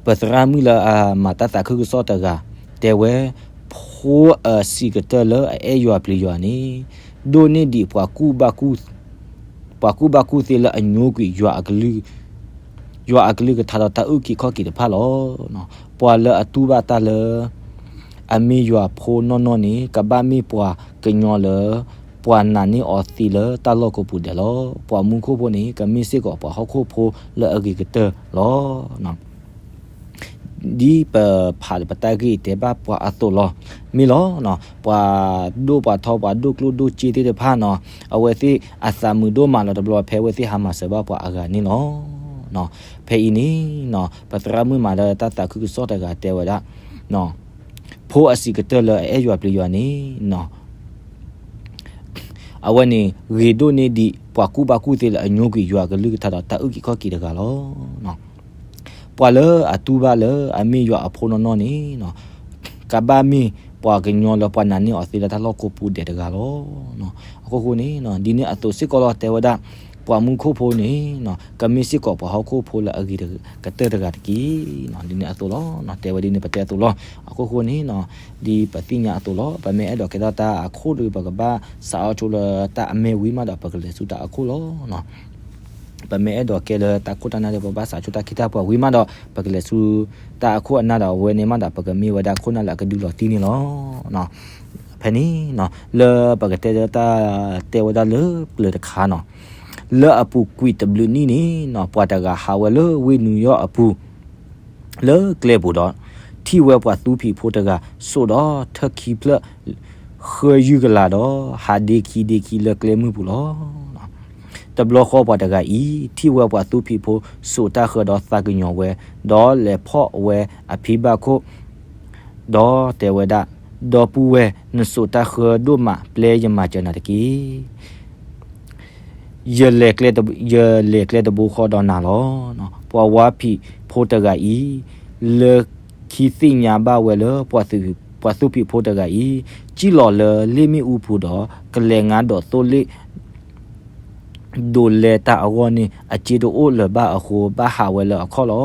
ပသရၣ်မုၣ်လၢအမၤတၢ်သးခုကစီၣ်တဂၤ တဲဝဲ ဖိအဆံးကတၢၢ်လၢအအဲၣ်ယွၤပျံၤယွၤန့ၣ် ဒိၣ်န့ၢ်ဒံး ပှၤကူၣ်ဘၣ်ကူၣ်သ့လၢ အညိကွံာ်ယွၤအကလုၢ်ကထါဒီးတၢ်အုၣ်က့ၤခီၣ်က့ၤတဖၣ်လီၤ. ပှၤလၢအတူၢ်ဘၣ်တၢ်လၢ အမ့ၢ်ယွၤဖိနီၢ်နီၢ်န့ၣ် ကဘၣ်မ့ၢ်ပှၤကညီလၢ ပှၤနာ်န့ၢ်အီၤသ့လၢတၢ်လီၢ်ကိးပူၤဒဲးလီၤ. ပှၤမူခိၣ်ဖိန့ၣ် ကမ့ၢ်စ့ၢ်ကီးပှၤဟီၣ်ခိၣ်ဖိလၢအဂ့ၤကတၢၢ်လီၤ. ဒ်ပဖးပတၢ်ဂ့ၢ်တဲဘၣ်ပှၤအသိးလီၤ. မ့ၢ်လီၤ, ပှၤဒိၣ်ပှၤထီ ပှၤဒိၣ်ကျိၣ်ဒိၣ်စ့သ့ၣ်တဖၣ်နီၤ, အဝဲသ့ၣ်အသးမုာ်ဒိၣ်မးလီၤတဘျီ ဖဲအဝဲသ့ၣ်ဟးမၤစၢၤဘၣ်ပှၤအဂၤန့ၣ်လီၤ. ဖဲအံၤန့ၣ်, ပသရၣ်မုၣ်မၤလၢတၢ်သးခုကစီၣ်တဂၤတဲဝဲဒၣ်, ဖိအဆံးကတၢၢ်လၢအအဲၣ်ယွၤပျံၤယွၤန့ၣ် အဝဲန့ၣ်ဂ့ၤဒိၣ်န့ၢ်ဒံးပှၤကူၣ်ဘၣ်ကူၣ်သ့လၢအညိကွံာ်ယွၤအကလုၢ်ကထါဒီးတၢ်အုၣ်က့ၤခီၣ်က့ၤတဂၤလီၤ. ပှၤလၢအတူၢ်ဘၣ်လၢအမ့ၢ်ယွၤအဖိနီၢ်နီၢ်န့ၣ်, ကဘၣ်မ့ၢ်ပှၤကညီလၢပှၤနာ်န့ၢ်အီၤသ့လၢတၢ်လီၢ်ကိးပူၤဒဲးတဂၤလီၤ. အဃိဃိန့ၣ်, ဒ်န့ၣ်အသိးစ့ၢ်ကီးလီၤ တဲဝဲဒၣ်, ပှၤမူခိၣ်ဖိန့ၣ် ကမ့ၢ်စ့ၢ်ကီးပှၤဟီၣ်ခိၣ်ဖိလၢအဂ့ၤကတၢၢ်တဂၤတက့ၢ်. ဒ်န့ၣ်အသိးလီၤ, တဲဝဲဒ်န့ၣ်ပတဲအသိးလီၤ. အဃိဃိန့ၣ်, ဒ်ပသ့ၣ်ညါအသိးလီၤ, ပမ့ၢ်အဲၣ်ဒိးကဲထီၣ်တၢ်အခိၣ်ဒီး ပကဘၣ်စးထီၣ်ဆိလၢတၢ်အမဲဝံၤမးဒီး ပကလဲၤဆူတၢ်အခိၣ်လီၤ. ပမ့ၢ်အဲၣ်ဒိးကဲလၢတၢ်ခိၣ်တၢ်နၢ်ဒီး ပဘၣ်စးထီၣ်ဆိတၢ်ခ့တၢ်ပှၤဝံၤမးဒီး ပကလဲၤဆူတၢ်အခိၣ်အနၢ်ဒီး အဝဲန့ၣ်မးဒီး ပကမ့ၢ်ဝဲဒၣ်ခိၣ်နၢ်လၢအကဒုလီၤတံၢ်န့ၣ်လီၤ. ဖဲန့ၣ်, လၢပကတဲတၢ်တဲဝဲဒၣ်လၢပျၢၤတခါနီၤ, လၢအပူၤကွံာ်တဘျုးနံၣ်န့ၣ်, ပှၤတဂၤဟးဝဲလၢဝ့ၢ်နူယီၣ်အပူၤ လၢကျဲပူၤဒီး ထံၣ်ဝဲပှၤသူဖံးဖိတဂၤ စိာ်ဒီးထၢၣ်ခံဖျၢၣ် ဃၢယုၢ်ကလာ်ဒီး ဟးဒ့ခံဒ့ခံလၢကျဲမုၢ်ပူၤလီၤ. တဘျီဃီပှၤတဂၤအံၤ ထံၣ်ဝဲပှၤသူဖံးဖိစိာ်တၢ်ဃၢဒီးသးကညီၤဝဲ, ဒီးလဲၤဖီၣ်ဝဲအဖံဘၣ်ခိၣ် ဒီးတဲဝဲဒၣ်, ဒီပုၢ်ဝဲၢ်, နစိာ်တၢ်ဃၢဒိၣ်မး, ပျဲယမၤစၢၤနၤတက့ၢ်. ယလဲၤကျဲတဘိဃီဒီးနၤလီၤ. ပှၤဝါဖံးဖိတဂၤအံၤ လၢခံသ့ၣ်ညါဘၣ်ဝဲလၢ ပှၤသူဖံးဖိတဂၤအံၤ စံၣ်လီၤလၢလ့ၣ်မ့ၣ်အူပူၤဒီး ကလဲၤငါဒိးသိလ့ၣ် ဒိးလဲတၢ်အဂီၢ်န့ၣ် အစ့တအိၣ်လၢၤဘၣ်အဃိ ဘၣ်ဟးဝဲလၢအခီၣ်လီ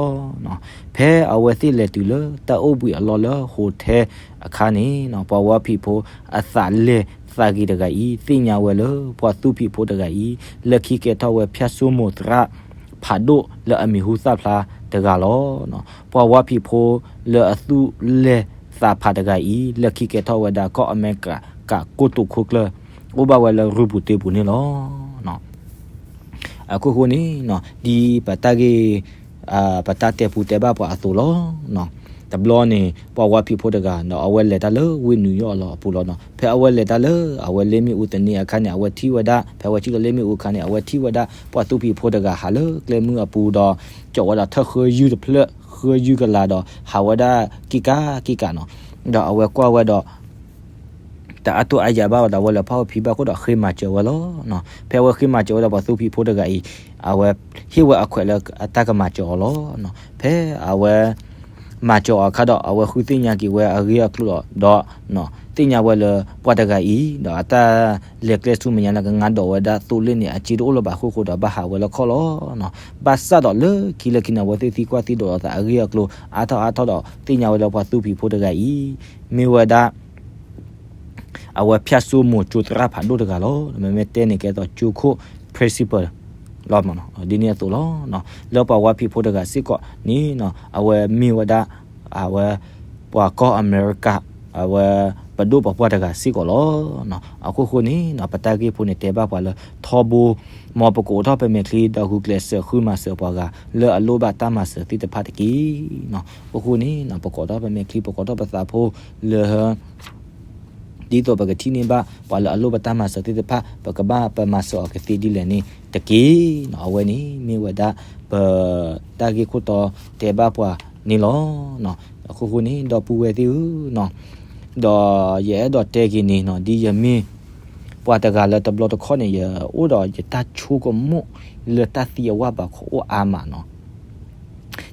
ၤ. ဖဲအဝဲသ့ၣ်လဲၤတုၤလၢတၢ်အိၣ်ဘှံးအလီၢ်လၢ hotel အခါန့ၣ်, ပှၤဝါဖံးဖိအသးလဲၤသးဂ့ၤတဂၤအံၤ သ့ၣ်ညါဝဲလၢ ပှၤသူဖံးဖိတဂၤအံၤ လၢခံကဲထီၣ်ဝဲဖၠၣ်စိမိၤသရၣ်ဖးဒိၣ်လၢအမံၤဟူသၣ်ဖျါတဂၤလီၤ. ပှၤဝါဖံးဖိလၢအသူၣ်လဲၤသးဖးတဂၤအံၤ လၢခံကဲထီၣ်ဝဲဒၣ် ကီၢ်အမဲရကၤကိတိာ်ခိၣ်ကျၢၢ် အိၣ်ဘၣ်ဝဲလၢရူပူၤတ့ပူၤန့ၣ်လီၤ. အခိၣ်ဃိန့ၣ်, ဒ်ပတၢ်ဂ့ၢ် ပတၢ်တဲပူၤတဲဘၣ်ပှၤအသိးလီၤ. တဘျီန့ၣ် ပှၤဝါဖံးဖိတဂၤဒီး အဝဲလဲၤတၢ်လၢဝ့ၢ်နူယီၣ်အလီၢ်အပူၤလီၤနီၤ. ဖဲအဝဲလဲၤတၢ်လၢအဝဲလ့ၣ်မ့ၣ်အူသန့ၤအခါန့ၣ် အဝဲထံၣ်ဝဲဒၣ်, ဖဲအဝဲထံၣ်လီၤလ့ၣ်မ့ၣ်အူအခါန့ၣ် အဝဲထံၣ်ဝဲဒၣ် ပှၤသူဖံးဖိတဂၤဟးလၢကျဲမုၢ်အပူၤဒီး ကၠီာ်ဝဲဒီးထၢၣ်ဃၢယုၢ်တဖျၢၣ် ဃၢယုၢ်ကလာ်ဒီး ဟးဝဲဒၣ်က့ၣ်ကးက့ၣ်ကးနီၤ. ဒီးအဝဲကွၢ်ဝဲဒီး တအါတိၢ်အါယၤဘၣ်ဝဲဒီး အဝဲလဲၤဖီၣ်ဝဲဖံဘၣ်ခိၣ်ဒီးဃ့မၤစၢၤဝဲလီၤ. ဖဲအဝဲဃ့မၤစၢၤဝဲဒီး ပှၤသူဖံးဖိတဂၤအံၤ အဝဲဟ့ၣ်ဝဲအခွဲးလၢအတၢ်ကမၤစၢၤအီၤလီၤ. ဖဲအဝဲ မၤစၢၤအီၤအခါဒီး အဝဲဃုသ့ၣ်ညါက့ၤဝဲအဂ့ၢ်အကျိၤလီၤ. ဒီးသ့ၣ်ညါဝဲလၢပှၤတဂၤအံၤ ဒီးအတၢ်လဲၤကျဲဆူမဲာ်ညါလၢကငါဒိးဝဲဒၣ်သိလ့ၣ်န့ၣ် အစ့တအိၣ်လၢၤဘၣ်အဃိဃိဒီး ဘၣ်ဟးဝဲလၢခီၣ်လီၤ. ဘၣ်ဆၣ်ဒီးလၢခံလၢခံန့ၣ် အဝဲသ့ၣ်သံကွၢ်သံဒိးလီၤသးအဂ့ၢ်အကျိၤ အါထီၣ်အါထီၣ်ဒီး သ့ၣ်ညါဝဲလၢပှၤသူဖံးဖိတဂၤအံၤ မ့ၢ်ဝဲဒၣ် အဝဲဖၠၣ်စိမိၤကၠိသရၣ်ဖးဒိၣ်တဂၤလီၤ. မ့မ့ၢ်တဲန့ၣ်ကဲသိးကၠိခိၣ် principal လီၤ. ဒ်န့ၣ်အသိးလီၤ. လၢပှၤဝါဖံးဖိတဂၤစ့ၢ်ကီးန့ၣ် အဝဲမ့ၢ်ဝဲဒၣ် အဝဲ ပှၤကီၢ်အမဲရကၤ အဝဲပဒိၣ်ပပှၢ်တဂၤစ့ၢ်ကီးလီၤ. အခိၣ်ဃိန့ၣ် ပတၢ်ဂ့ၢ်ဖိန့ၣ်တဲဘၣ်ပှၤလၢထီဘိ မ်ပကအိးထီၣ်ပမဲာ်ချံဒီးဂုာ်ကျဲးစၢးဃုမၤစၢၤပှၤဂၤလၢအလိၣ်ဘၣ်တၢ်မၤစၢၤသ့ၣ်တဖၣ်တက့ၢ်. အခိၣ်ဃိန့ၣ် ပကအိးထီၣ်ပမဲာ်ချံ ပကအိးထီၣ်ပသးဖိလၢ ဒ်သိးပကထံၣ်န့ၢ်ဘၣ်ပှၤလၢအလိၣ်ဘၣ်တၢ်မၤစၢၤသ့ၣ်တဖၣ် ပကဘၣ်ပမၤစၢၤအီၤကသ့ဒ်လဲၣ်န့ၣ်တက့ၢ်. အဝဲန့ၣ်မ့ၢ်ဝဲဒၣ် ပတၢ်ဂ့ၢ်ခိၣ်တီတဲဘၣ်ပှၤန့ၣ်လီၤ. အခိၣ်ဃိန့ၣ် ဒီပုၢ်ဝဲၢ်သ့ၣ်ဧၢ, ဒီးယအဲၣ်ဒိးတဲက့ၤန့ၣ်နီၤ ဒ်ယမ့ၢ်ပှၤတဂၤလၢတဘျီတခီၣ်န့ၣ် ယအိၣ်ဒီးယတၢ်ဆိကမိၣ်လၢတၢ်သံအဝၢ်ဘးခီအိၣ်အါမးနီၤ.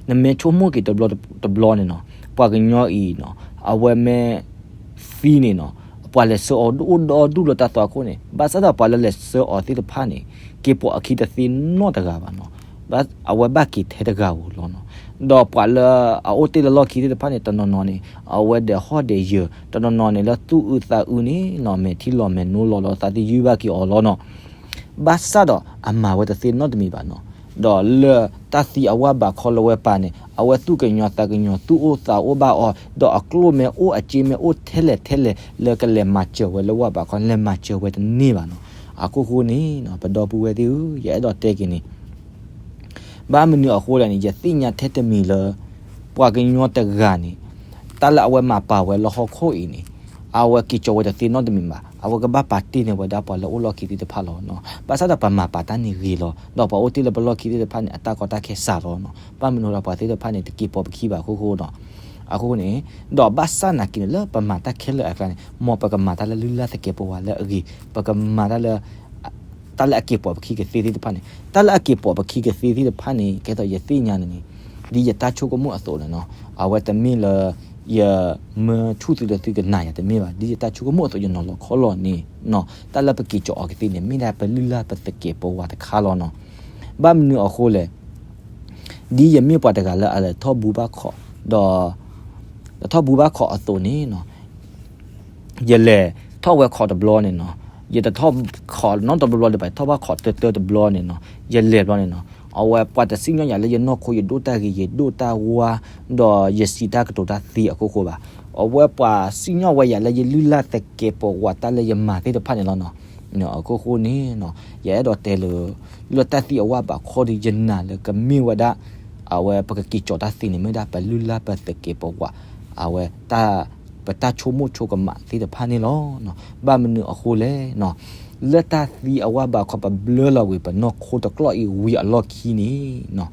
နမ့ၢ်ဆိကမိၣ်က့ၤတဘျီတဘျီန့ၣ်နီၤ ပှၤကညီအံၤနီၤ အဝဲမ့ၢ်သံန့ၣ်နီၤ ပှၤလဲၤဆှၢအီၤဒိၣ်ဒိၣ်ဒိၣ်လၢတၢ်သွၣ်ခိၣ်န့ၣ် ဘၣ်ဆၣ်ဒီးပှၤလၢလဲၤဆှၢအီၤသ့ၣ်တဖၣ်န့ၣ် က့ၤပိာ်အခံတသ့နီတဂၤဘၣ်နီၤ. အဝဲဘၣ်က့ၤထဲတဂၤဧိၤလီၤနီၤ. ဒီးပှၤလၢအအိၣ်တ့ၢ်လၢလီၢ်ခံသ့ၣ်တဖၣ်န့ၣ် တနီၤနီၤန့ၣ် အဝဲဒဲးဟီၣ်ဒဲးယၢၤ တနီၤနီၤန့ၣ် လၢသူၣ်အုးသးအုးန့ၣ်နီၤ မဲာ်ထံလီၤမဲာ်နိလီၤဒီးသးသယုၢ်ဘၣ်က့ၤအီၤလီၤနီၤ. ဘၣ်ဆၣ်ဒီးအမၤဝဲတသ့နီတမံၤဘၣ်နီၤ. ဒီးလၢတၢ်သံအဝၢ်ဘးခီလၢဝဲပာ်န့ၣ် အဝဲသူၣ်ကညီၤသးကညီၤ သူၣ်အိၣ်သးအိၣ်ဘၣ်အီၤ ဒီးအကျိၣ်မ့ၢ်အိၣ်အစ့မ့ၢ်အိၣ်ထဲလဲၣ်ထဲလဲၣ် လၢကလဲၤမၤစၢၤဝဲလၢဝၢ်ဘးခီ လဲၤမၤစၢၤဝဲတန့ၢ်ဘၣ်နီၤ. အခိၣ်ဃိန့ၣ် ပဒီပုၢ်ဝဲၢ်သ့ၣ်ဧၢ, ယအဲၣ်ဒိးတဲက့ၤန့ၣ် ဘၣ်မနုၤအဃိလဲၣ်န့ၣ် ယသ့ၣ်ညါထဲတမံၤလၢ ပှၤကညီတဂၤန့ၣ် တၢ်လၢအဝဲမၤပာ်ဝဲလၢဟီၣ်ခိၣ်အံၤန့ၣ် အဝဲက့ၤကၠီၤဝဲတသ့နီတမံၤဘၣ်. အဝဲကဘၣ်ပာ်တ့ၢ်န့ၢ်ဝဲဒၣ်ပှၤလၢအအိၣ်လီၢ်ခံသ့ၣ်တဖၣ်လီၤ. ဘၣ်ဆၣ်ဒီးပမၤပာ်တၢ်န့ၣ်ဂ့ၤလီၤ. ဒီးပှၤအိၣ်တ့ၢ်လၢပလီၢ်ခံသ့ၣ်တဖၣ်န့ၣ် အတၢ်ကီတၢ်ခဲစှၤလီၤ. ဘၣ်မနုၤဒီးပှၤသ့ၣ်တဖၣ်န့ၣ် တက့ၤပိာ်ပခံဘၣ်အခိၣ်ဃိဒီး အခိၣ်ဃိန့ၣ် ဒီးဘၣ်ဆၣ်နာ်က့န့ၣ် လၢပမၤတၢ်ခဲလၢာ်အကျါန့ၣ် မ်ပကမၤတၢ်လၢလုၢ်လၢ်သကဲးပဝးလၢအဂ့ၤ, ပကမၤတၢ်လၢ တၢ်လၢအက့ၤပိာ်ပခံကသ့သ့ၣ်တဖၣ်န့ၣ်, တၢ်လၢအက့ၤပိာ်ပခံကသ့သ့ၣ်တဖၣ်န့ၣ် ကဲသိးယသ့ၣ်ညါန့ၣ်န့ၣ် ဒ်ယတၢ်ဆိကမိၣ်အသိးန့ၣ်နီၤ, အဝဲတမ့ၢ်လၢ ယမၢဆူၣ်သုလၢသုကနၣ်ယၤတမ့ၢ်ဘၣ်. ဒ်ယတၢ်ဆိကမိၣ်အသိး ယနီၤလီၤခီလီၤန့ၣ်နီၤ, တၢ်လၢပက့ၤကၠီၤအီၤကသ့န့ၣ် မ့ၢ်ဒၣ်ပလုၢ်လၢ်ပသကဲးပဝးတခါလီၤနီၤ. ဘၣ်မနုၤအဃိလဲၣ်, ဒ်ယမ့ၢ်ပှၤတဂၤလၢအလဲၤထီၣ်ဘူဘၣ်ခီး, ဒီး လဲၤထီၣ်ဘူဘၣ်ခီးအသိးန့ၣ်နီၤ ယလဲၤထီၣ်ဝဲခီးတဘျီန့ၣ်နီၤ, ယတထီၣ်ခီးနီတဘျီဘျီဒံးဘၣ်, ယထီၣ်ဘၣ်ခီးတၢတၢတဘျီန့ၣ်နီၤ, ယလဲၤဘျီန့ၣ်နီၤ, အဝဲပှၤတစံၣ်ညီၣ်ယၤလၢယနီၢ်ခိ ယဒိၣ်တၢ်ဂ့ၤ ယဒိၣ်တၢ်ဝါ, ဒီးယစံးတၢ်ကတိၤတၢ်သ့အခိၣ်ဃိဘၣ်. အဝဲပှၤစံၣ်ညီၣ်ဝဲယၤလၢယလုၢ်လၢ်သကဲးပဝးတၢ်လၢယမၤသ့ၣ်တဖၣ်န့ၣ်လီၤနီၤ. အခိၣ်ဃိန့ၣ်နီၤ, ယအဲၣ်ဒိးတဲလၢ လၢတၢ်သံအဝဲဘၣ်ခီဒီး ယနာ်လၢကမ့ၢ်ဝဲဒၣ် အဝဲပကက့ၤကၠီၤတၢ်သ့န့ၣ် မ့ၢ်ဒၣ်ပလုၢ်လၢ်ပသကဲးပဝး အဝဲ ပတၢ်ဆိကမိၣ်ဆိကမးသ့ၣ်တဖၣ်န့ၣ်လီၤ. ဘၣ်မနုၤအဃိလဲၣ်နီၤ, လၢတၢ်သံအဝဲဘၣ်ခီ ပဘျၢလီၤဝံၤပနီၢ်ခိတကျီၢ်အံၤဝံၤအလီၢ်ခံန့ၣ်နီၤ,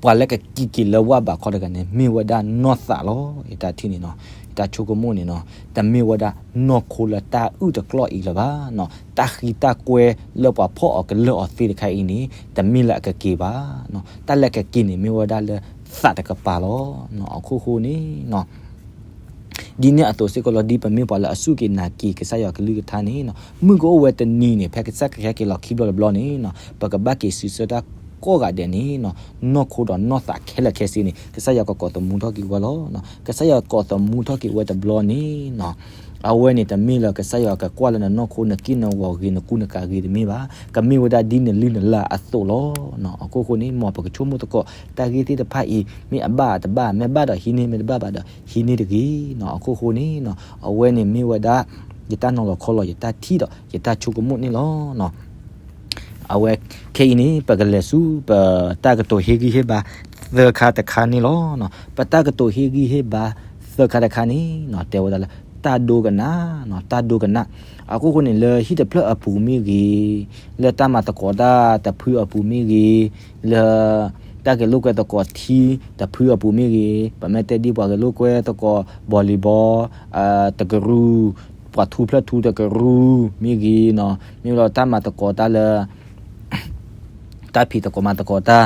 ပှၤလၢကက့ၤက့ၤလၢဝဲဘၣ်ခီတဂၤန့ၣ် မ့ၢ်ဝဲဒၣ်နီၢ်သးလီၤ. ယတၢ်ထံၣ်န့ၣ်နီၤ, ယတၢ်ဆိကမိၣ်န့ၣ်နီၤ, တမ့ၢ်ဝဲဒၣ်နီၢ်ခိလၢတၢ်အုၣ်တကျီၢ်အံၤလၢၤဘၣ်နီၤ. တၢ်ဃံတၢ်ကွဲလၢပှၤဖီၣ်အီၤကလၢာ်အီၤသ့တခါအံၤန့ၣ် တမ့ၢ်လၢအကက့ၤဘၣ်နီၤ. တၢ်လၢကက့ၤန့ၣ် မ့ၢ်ဝဲဒၣ်လၢသးတကပၤလီၤ. အခိၣ်ဃိန့ၣ်နီၤ ဒ်န့ၣ်အသိးစ့ၢ်ကီးလီၤ, ဒ်ပမ့ၢ်ပှၤလၢအစူၢ်က့ၤနာ်က့ၤကစၢ်ယွၤကလုၢ်ကထါန့ၣ်နီၤ, မုၢ်ကအိၣ်ဝဲတနံၤန့ၣ် ဖဲကစၢ်ခရံာ်ဟဲက့ၤလီၤခံဘျီတဘျီန့ၣ်နီၤ, ပကဘၣ်က့ၤစံးဆၢတၢ်ကိးဂၤဒဲးန့ၣ်နီၤ, နီၢ်ခိဒီးနီၢ်သးခဲလၢာ်ခဲဆ့န့ၣ် ကစၢ်ယွၤကကိးသမူထီၣ်က့ၤဝဲလီၤ. ကစၢ်ယွၤကိးသမူထီၣ်က့ၤဝဲတဘျီန့ၣ်နီၤ, အဝဲန့ၣ်တမ့ၢ်လၢကစၢ်ယွၤကကွၢ်လၢနနီၢ်ခိ နက့ၢ်နဂီၤဂ့ၤ နကူနကၤဂ့ၤတမ့ၢ်ဘၣ်. ကမ့ၢ်ဝဲဒၣ်ဒ်နလုၢ်နလၢ်အသိးလီၤ. အခိၣ်ဃိန့ၣ် မ်ပကဆိကမိၣ်သကိး တၢ်ဂ့ၢ်သ့ၣ်တဖၣ်အံၤ မ့ၢ်အဘၣ်တဘၣ်, မ့ၢ်ဘၣ်ဒီးဟံးန့ၢ်, မ့ၢ်တဘၣ်ဘၣ်ဒီးဟံးန့ၢ်တဂ့ၤနီၤ. အခိၣ်ဃိန့ၣ်နီၤ, အဝဲန့ၣ်မ့ၢ်ဝဲဒၣ် ယတၢ်နီၤလီၤခီလီၤ ယတၢ်ထံၣ်ဒီးယတၢ်ဆိကမိၣ်န့ၣ်လီၤ. အဝဲခဲအံၤန့ၣ် ပကလဲၤဆူ ပတၢ်ကတိၤဟ့ၣ်ဂံၢ်ဟ့ၣ်ဘါသၢခါတခါန့ၣ်လီၤ. ပတၢ်ကတိၤဟ့ၣ်ဂံၢ်ဟ့ၣ်ဘါသၢခါတခါန့ၣ်နီၤ, တဲဝဲဒၣ်လၢ တၢ်ဒိကနၣ်နီၤ, တၢ်ဒိကနၣ်. အခိၣ်ဃိန့ၣ် လၢဟံၣ်တဖျၢၣ်အပူၤမ့ၢ်ဂ့ၤ, လၢတၢ်မၤသကိးတၢ်တဖုအပူၤမ့ၢ်ဂ့ၤ, လၢတၢ်ဂဲၤလိာ်ကွဲသကိးထံတဖုအပူၤမ့ၢ်ဂ့ၤ, ပမ့ၢ်တဲဒ်ပှၤဂဲၤလိာ်ကွဲသကိး volleyball တကရူၢ်, ပှၤထူဖျၢၣ်ထူတကရူၢ်မ့ၢ်ဂ့ၤနီၤ, မ့ၢ်လီၤတၢ်မၤသကိးတၢ်လၢ တၢ်ဖံးသကိးမၤသကိးတၢ်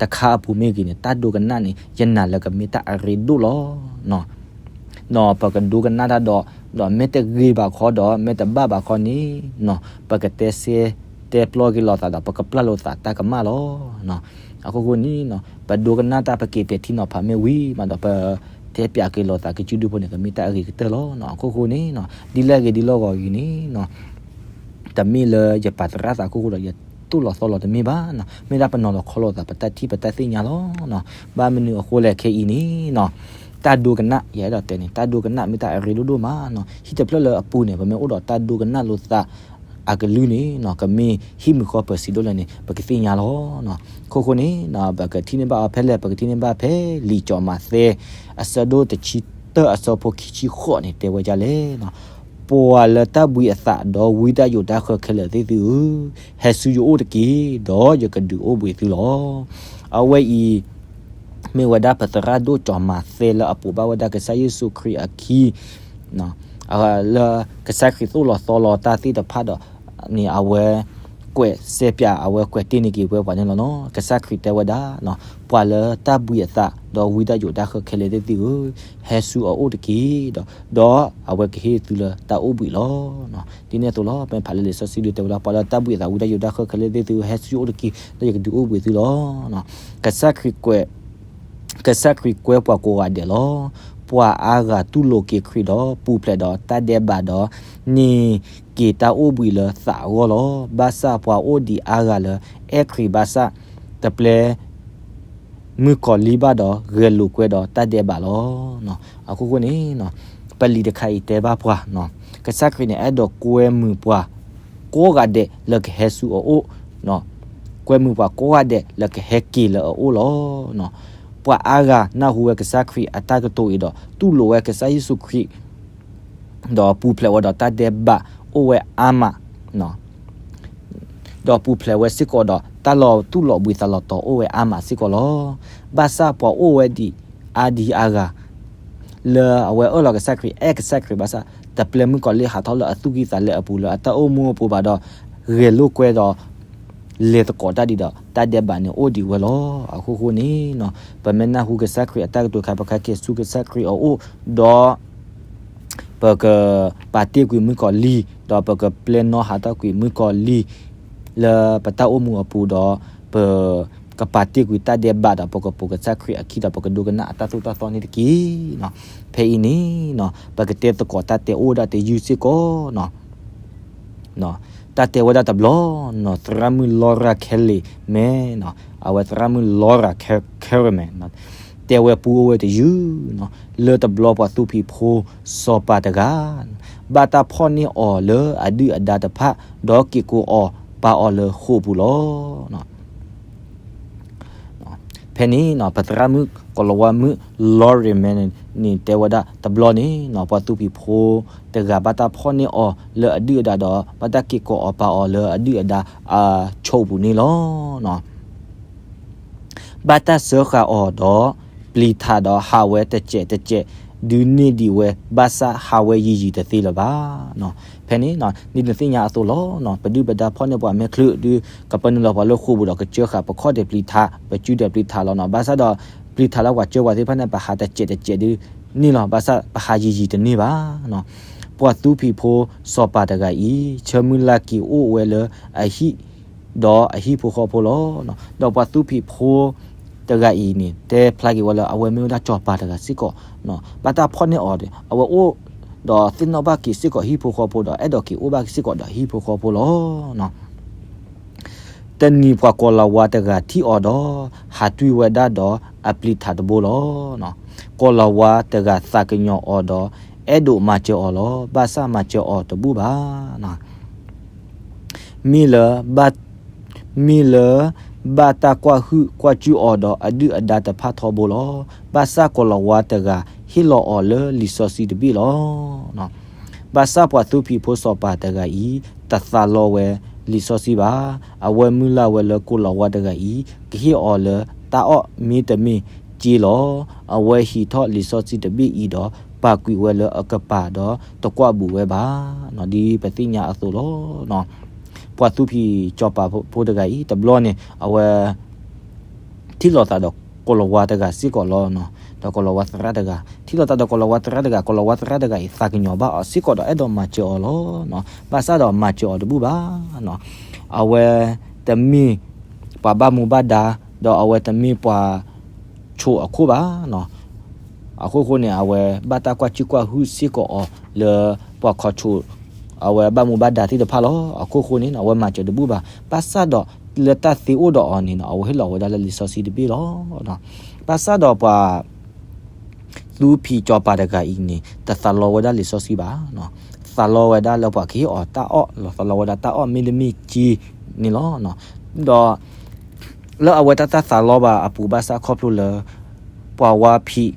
တခါအပူၤမ့ၢ်ဂ့ၤန့ၣ် တၢ်ဒိကနၣ်န့ၣ် ယနာ်လၢကမ့ၢ်တၢ်အရ့ဒိၣ်လီၤ. နီၤ ပကဒိကနၣ်တၢ်ဒီး ဒီးမ့ၢ်တဂ့ၤဘၣ်ခီဒီး မ့ၢ်တဘၣ်ဘၣ်ခီန့ၣ်နီၤ ပကတဲဆဲတဲပျီက့ၤလိာ်သးဒီး ပကပျၢ်လိာ်သးတၢ်ကမၣ်လီၤ. အခိၣ်ဃိန့ၣ်နီၤ ပဒိကနၣ်တၢ် ပက့ၤပဲာ်ထံနီၤဖးမ့ၢ်ဝံၤမးဒီး ပတဲပၠးက့ၤလိာ်သးကစုဒုဖိန့ၣ် ကမ့ၢ်တၢ်အဂ့ၤကတၢၢ်လီၤ. အခိၣ်ဃိန့ၣ်နီၤ ဒ်လဲၣ်ဂ့ၤဒ်လီၢ်ဂီၤဂ့ၤန့ၣ်နီၤ တမ့ၢ်လၢယပာ်သရၣ်သးအခိၣ်ဃိဒီး ယသိၣ်လီၤသီလီၤတမ့ၢ်ဘၣ်နီၤ, မ့ၢ်ဒၣ်ပနီၤလီၤခီလိာ်သး ပတၢ်ထံၣ်ပတၢ်သ့ၣ်ညါလီၤ. ဘၣ်မနုၤအဃိလဲၣ်ခဲအံၤန့ၣ်နီၤ တၢ်ဒိကနၣ် ယအဲၣ်ဒိးတဲန့ၣ် တၢ်ဒိကနၣ်မ့ၢ်တၢ်အရ့ဒိၣ်ဒိၣ်မးနီၤ. ဟံၣ်တဖျၢၣ်လၢအပူၤန့ၣ် ပမ့ၢ်အိၣ်ဒီးတၢ်ဒိကနၣ်လိာ်သးအကလုၢ်န့ၣ်နီၤ ကမ့ၢ်ဟံၣ်မုၢ်ဃီပၢၤစံးဒိၣ်လဲၣ်န့ၣ် ပကသ့ၣ်ညါလီၤ. အခိၣ်ဃိန့ၣ် ပကထံၣ်န့ၢ်ဘၣ်အီၤဖဲလဲၣ်, ပကထံၣ်န့ၢ်ဘၣ်ဖဲလံာ်စီၤမးသဲ အဆၢဒိၣ်တဆံတၢ အဆၢဖိခံဆံဃိးန့ၣ် တဲဝဲဒ်လဲၣ်နီၤ, ပှၤလၢတၢ်ဘှံးအသးဒီးဝံတၢ်ယိးတၢ်ဃၢခဲလၢာ်သ့ၣ်သုဧၢ, ဟဲဆူယအိၣ်တက့ၢ်, ဒီးယကဒုးအိၣ်ဘှံးသုလီၤ. အဝဲအံၤ မ့ၢ်ဝဲဒၣ်ပသရၣ်ဒိၣ်စီၤမးသဲလၢအပိာ်ဘၣ်ဝဲဒၣ်ကစၢ်ယ့ၣ်ၡူးခရံာ်အခံ လၢကစၢ်ခရံာ်သိၣ်လီၤသီလီၤတၢ်သ့ၣ်တဖၣ်ဒီး န့ၣ် အဝဲကွဲးစဲးပၠး အဝဲကွဲးတ့ၢ်န့ၢ်က့ၤဝဲပှၤန့ၣ်လီၤနီၤ. ကစၢ်ခရံာ်တဲဝဲဒၣ် ပှၤလၢတၢ်ဘှံးအသး ဒီးဝံတၢ်ယိးတၢ်ဃၢခဲလၢာ်သ့ၣ်သုဧၢ, ဟဲဆူအအိၣ်တက့ၢ်ဒီး ဒီးအဝဲကဟ့ၣ်သုလၢတၢ်အိၣ်ဘှံးလီၤ. ဒ်န့ၣ်အသိးလီၤ ပမ့ၢ်ဖးလၢလံာ်စီဆှံဒုးတဲဝဲဒၣ် ပှၤလၢတၢ်ဘှံးအသး ဝံတၢ်ယိးတၢ်ဃၢခဲလၢာ်သ့ၣ်သုဧၢ, ဟဲဆူယအိၣ်တက့ၢ် ဒီးယကဒုးအိၣ်ဘှံးသုလီၤ. ကစၢ်ခရံာ်ကွဲး ကစၢ်ခရံာ်ကွဲပှၤကိးဂၤဒဲးလီၤ. ပှၤအါဂၤတူၢ်လိာ်က့ၤခရံာ်ဒီး ပူၤဖျဲးဒီးတၢ်ဒဲးဘးဒီး န့ၢ်က့ၤတၢ်အိၣ်ဘှံးလၢသးအဂီၢ်လီၤ. ဘၣ်ဆၣ်ပှၤအိၣ်ဒံးအါဂၤလၢ အဲၣ်ခရံာ်ဘၣ်ဆၣ် တပျဲ မုၣ်ကီၤလံၢ်ဘၣ်ဒီး ဂဲၤလိာ်ကွဲဒီးတၢ်ဒဲးဘးလီၤ. အခိၣ်ဃိန့ၣ် ပလံာ်တခါအံၤတဲဘၣ်ပှၤ ကစၢ်ခရံာ်န့ၣ် အဲၣ်ဒိးကွဲမုာ်ပှၤကိးဂၤဒဲးလၢကဟဲဆူအအိၣ်, ကွဲမုာ်ပှၤကိးဂၤဒဲးလၢကဟဲက့ၤလၢအအိၣ်လီၤ. ပှၤအါဂၤနၢ်ဟူဝဲကစၢ်ခရံာ်အတၢ်ကတိၤအံၤဒီး တူၢ်လိာ်ဝဲကစၢ်ယ့ၣ်ၡူးခရံာ် ဒီးပူၤဖျဲးဝဲဒီးတၢ်ဒဲးဘးအိၣ်ဝဲအါမး, ဒီးပူၤဖျဲးဝဲစ့ၢ်ကီးဒီးတၢ်လီၤတူၢ်လိာ်ဘှံးသးလီၤတီၤအိၣ်ဝဲအါမးစ့ၢ်ကီးလီၤ. ဘၣ်ဆၣ်ပှၤအိၣ်ဝဲဒံးအါဒံအါဂၤ လၢအဝဲအၢၣ်လီၤကစၢ်ခရံာ် အဲၣ်ကစၢ်ခရံာ်ဘၣ်ဆၣ် တပျဲမုၣ်ကီၤလံၢ်ဟးထီၣ်လၢအသူၣ်ကံၢ်သးလဲအပူၤ လၢအတၢ်အိၣ်မူအပူၤဘၣ်ဒီး ဂဲၤလိာ်ကွဲဒီး လဲၤသကိးတၢ်ဒံးဒီး တၢ်ဒဲးဘးန့ၣ်အိၣ်ဒံးဝဲလီၤ. အဃိဃိန့ၣ် ပမ့ၢ်နၢ်ဟူကစၢ်ခရံာ်အတၢ်ကတိၤအခါ ပကဟဲက့ၤဆူကစၢ်ခရံာ်အအိၣ် ဒီး ပကပာ်တ့ၢ်ကွံာ်မုၣ်ကီၤလံၢ် ဒီးပကပျဲနီၣ်ဟးထီၣ်ကွံာ်မုၣ်ကီၤလံၢ် လၢပတၢ်အိၣ်မူအပူၤဒီး ပကပာ်တ့ၢ်ကွံာ်တၢ်ဒဲးဘးဒီး ပကပိာ်ကစၢ်ခရံာ်အခံဒီး ပကဒိကနၣ်အတၢ်သိၣ်တၢ်သီန့ၣ်တက့ၢ်. ဖဲအံၤန့ၣ် ပကတဲသကိးတၢ်တဲအိၣ်ဝဲဒၣ်တယုၢ်စ့ၢ်ကီး တၢ်တဲဝဲဒၣ်တဘျီနီၤ သရၣ်မုၣ် Laura Kellerman နီၤ အဝဲသရၣ်မုၣ် Laura Ke- Kellerman နီၤ တဲဝဲပူအိၣ်ဝဲတယုၢ်နီၤ လၢတဘျီပှၤသူဖံးဖိစီၤပၤတဂၤ ဘၣ်တၢ်ဖီၣ်န့ၢ်အီၤလၢအဒုၣ်အဒါတဖၣ် ဒီးက့ၤကိးအီၤပာ်အီၤလၢဃိာ်ပူၤလီၤ. ဖဲန့ၣ်နီၤ ပသရၣ်မုၣ်ကိၤလၤဝါမုၣ် Laura Kellerman န့ၣ် တဲဝဲဒၣ်တဘျီန့ၣ်နီၤ ပှၤသူဖံးဖိတဂၤ ဘၣ်တၢ်ဖီၣ်န့ၢ်အီၤလၢအဒုၣ်အဒါဒီး ဘၣ်တၢ်က့ၤကိးအီၤပာ်အီၤလၢအဒုၣ်အဒါအဆိးပူၤန့ၣ်လီၤ. ဘၣ်တၢ်စၢဃာ်အီၤဒီး ပျံၤထးဒီးဟးဝဲတစဲးတစဲး ဒုးန့ၢ်ဒံးဝဲ ဘၣ်ဆၣ်ဟးဝဲယံာ်ယံာ်တသ့လၢၤဘၣ်. ဖဲန့ၣ်နီၤ ဒ်နသ့ၣ်ညါအသိးလီၤ. ပဒုၣ်ပဒါဖီၣ်န့ၢ်ပှၤမဲာ်ချံဒုး ကပာ်နုာ်လီၤပှၤလၢဃိာ်ပူၤဒီး ကစၢဃာ်ပခီၣ်ဒဲးပျံၤထး ပစုဒဲးပျံၤထးလီၤနီၤ. ဘၣ်ဆၣ်ဒီး ပျံၤထးလၢပှၤစၢပှၤသ့ၣ်တဖၣ်န့ၣ် ပဟးတစဲးတစဲးဒုးန့ၢ်လီၤ. ဘၣ်ဆၣ်ပဟးယံာ်ယံာ်တန့ၢ်ဘၣ်. ပှၤသူဖံးဖိစီၤပၤတဂၤအံၤ ဆၢမုၢ်လၢ်က့ၤအိၣ်ဝဲလၢအဟံၣ် ဒီးအဟံၣ်ဖိဃီဖိလီၤ. ဒီးပှၤသူဖံးဖိတဂၤအံၤန့ၣ် တဲဖျါက့ၤဝဲလၢအဝဲမ့ၢ်ဝဲဒၣ်စီၤပၤတဂၤစ့ၢ်ကီး, ဘၣ်တၢ်ဖီၣ်န့ၢ်အီၤဒီး အဝဲအိၣ်ဒီးသ့ၣ်နီၣ်ဘၣ်က့ၤစ့ၢ်ကီးဟံၣ်ဖိဃီဖိဒီး အဲၣ်ဒိးက့ၤအိၣ်ဘၣ်စ့ၢ်ကီးဒီးဟံၣ်ဖိဃီဖိလီၤ. တနံၤပှၤကိၤလၤဝါတဂၤထံၣ်အီၤဒီး ဟးတွံၢ်ဝဲဒၣ်ဒီးအပျံၤထးတဘိလီၤ. ကိၤလၤဝါတဂၤသးကညီၤအီၤဒီး အဲၣ်ဒိးမၤစၢၤအီၤလီၤ. ဘၣ်ဆၣ်မၤစၢၤအီၤတဘူၣ်ဘၣ်. မ့ၢ်လၢ မ့ၢ်လၢ ဘၣ်တၢ်ကွၢ်ဟုၣ်ကွၢ်စူၣ်အီၤဒီးအဒုၣ်အဒါတဖၣ်ထီဘိလီၤ. ဘၣ်ဆၣ်ကိၤလၤဝါတဂၤဟ့ၣ်လီၤအီၤလၢလံာ်စီဆှံတဘ့ၣ်လီၤ. ဘၣ်ဆၣ်ပှၤသူဖံးဖိစီၤပၤတဂၤအံၤ တသးလီဝဲလံာ်စီဆှံဘၣ်. အဝဲမုၢ်လၢ်ဝဲလၢကိၤလၤဝါတဂၤအံၤ ကဟ့ၣ်အီၤလၢတၢ်အီၣ်မ့တမ့ၢ်စ့လီၤ. အဝဲဟံးထီၣ်လံာ်စီဆှံတဘ့ၣ်အံၤဒီး ပာ်ကွံာ်ဝဲလၢအကပၤဒီးတကွၢ်ဘူးဝဲဘၣ်. ဒ်ပသ့ၣ်ညါအသိးလီၤ. ပှၤသူဖံးစီၤပၤဖိတဂၤအံၤ တဘျီန့ၣ် အဝဲ ထံၣ်လိာ်သးဒီးကိၤလၤဝါတဂၤစ့ၢ်ကီးလီၤ. ဒီးကိၤလၤဝါသရၣ်တဂၤ ထံၣ်လိာ်သးဒီးကိၤလၤဝါသရၣ်တဂၤ ကိၤလၤဝါသရၣ်တဂၤအံၤ သးကညီၤဘၣ်အီၤစ့ၢ်ကီးဒီး အဲၣ်ဒိးမၤစၢၤအီၤလီၤ. ဘၣ်ဆၣ်ဒီးမၤစၢၤအီၤတဘူၣ်ဘၣ်. အဝဲတမ့ၢ်ပှၤဘၣ်မူဘၣ်ဒါ ဒီးအဝဲတမ့ၢ်ပှၤဆိးအခိၣ်ဘၣ်. အဃိဃိန့ၣ် အဝဲဘၣ်တၢ်ကွၢ်စူၣ်ကွၢ်ဟုၣ်စ့ၢ်ကီးအီၤလၢပှၤခီၣ်ဆိး အဝဲဘၣ်မူဘၣ်ဒါသ့ၣ်တဖၣ်လီၤ. အဃိဃိန့ၣ် အဝဲမၤစၢၤတဘူၣ်ဘၣ်. ဘၣ်ဆၣ်ဒီးလၢတၢ်သ့အိၣ်ဒီးအီၤန့ၣ် အဝဲဟ့ၣ်လီၤဝဲဒၣ်လၢလံာ်စီဆှံတဘ့ၣ်လီၤ. ဘၣ်ဆၣ်ဒီးပှၤ သူဖံးစီၤပၤတဂၤအံၤန့ၣ် တသးလီဝဲဒၣ်လံာ်စီဆှံဘၣ်. သးလီဝဲဒၣ်လၢပှၤကဟ့ၣ်အီၤတၢ်အီၣ်လီၤ. သးလီဝဲဒၣ်တၢ်အီၣ်မ့တမ့ၢ်စ့န့ၣ်လီၤ. ဒီး လၢအဝဲတၢ်တသးလီဘၣ်အပူၤဘၣ်ဆၣ်ခီဖျိလၢ ပှၤဝါဖံး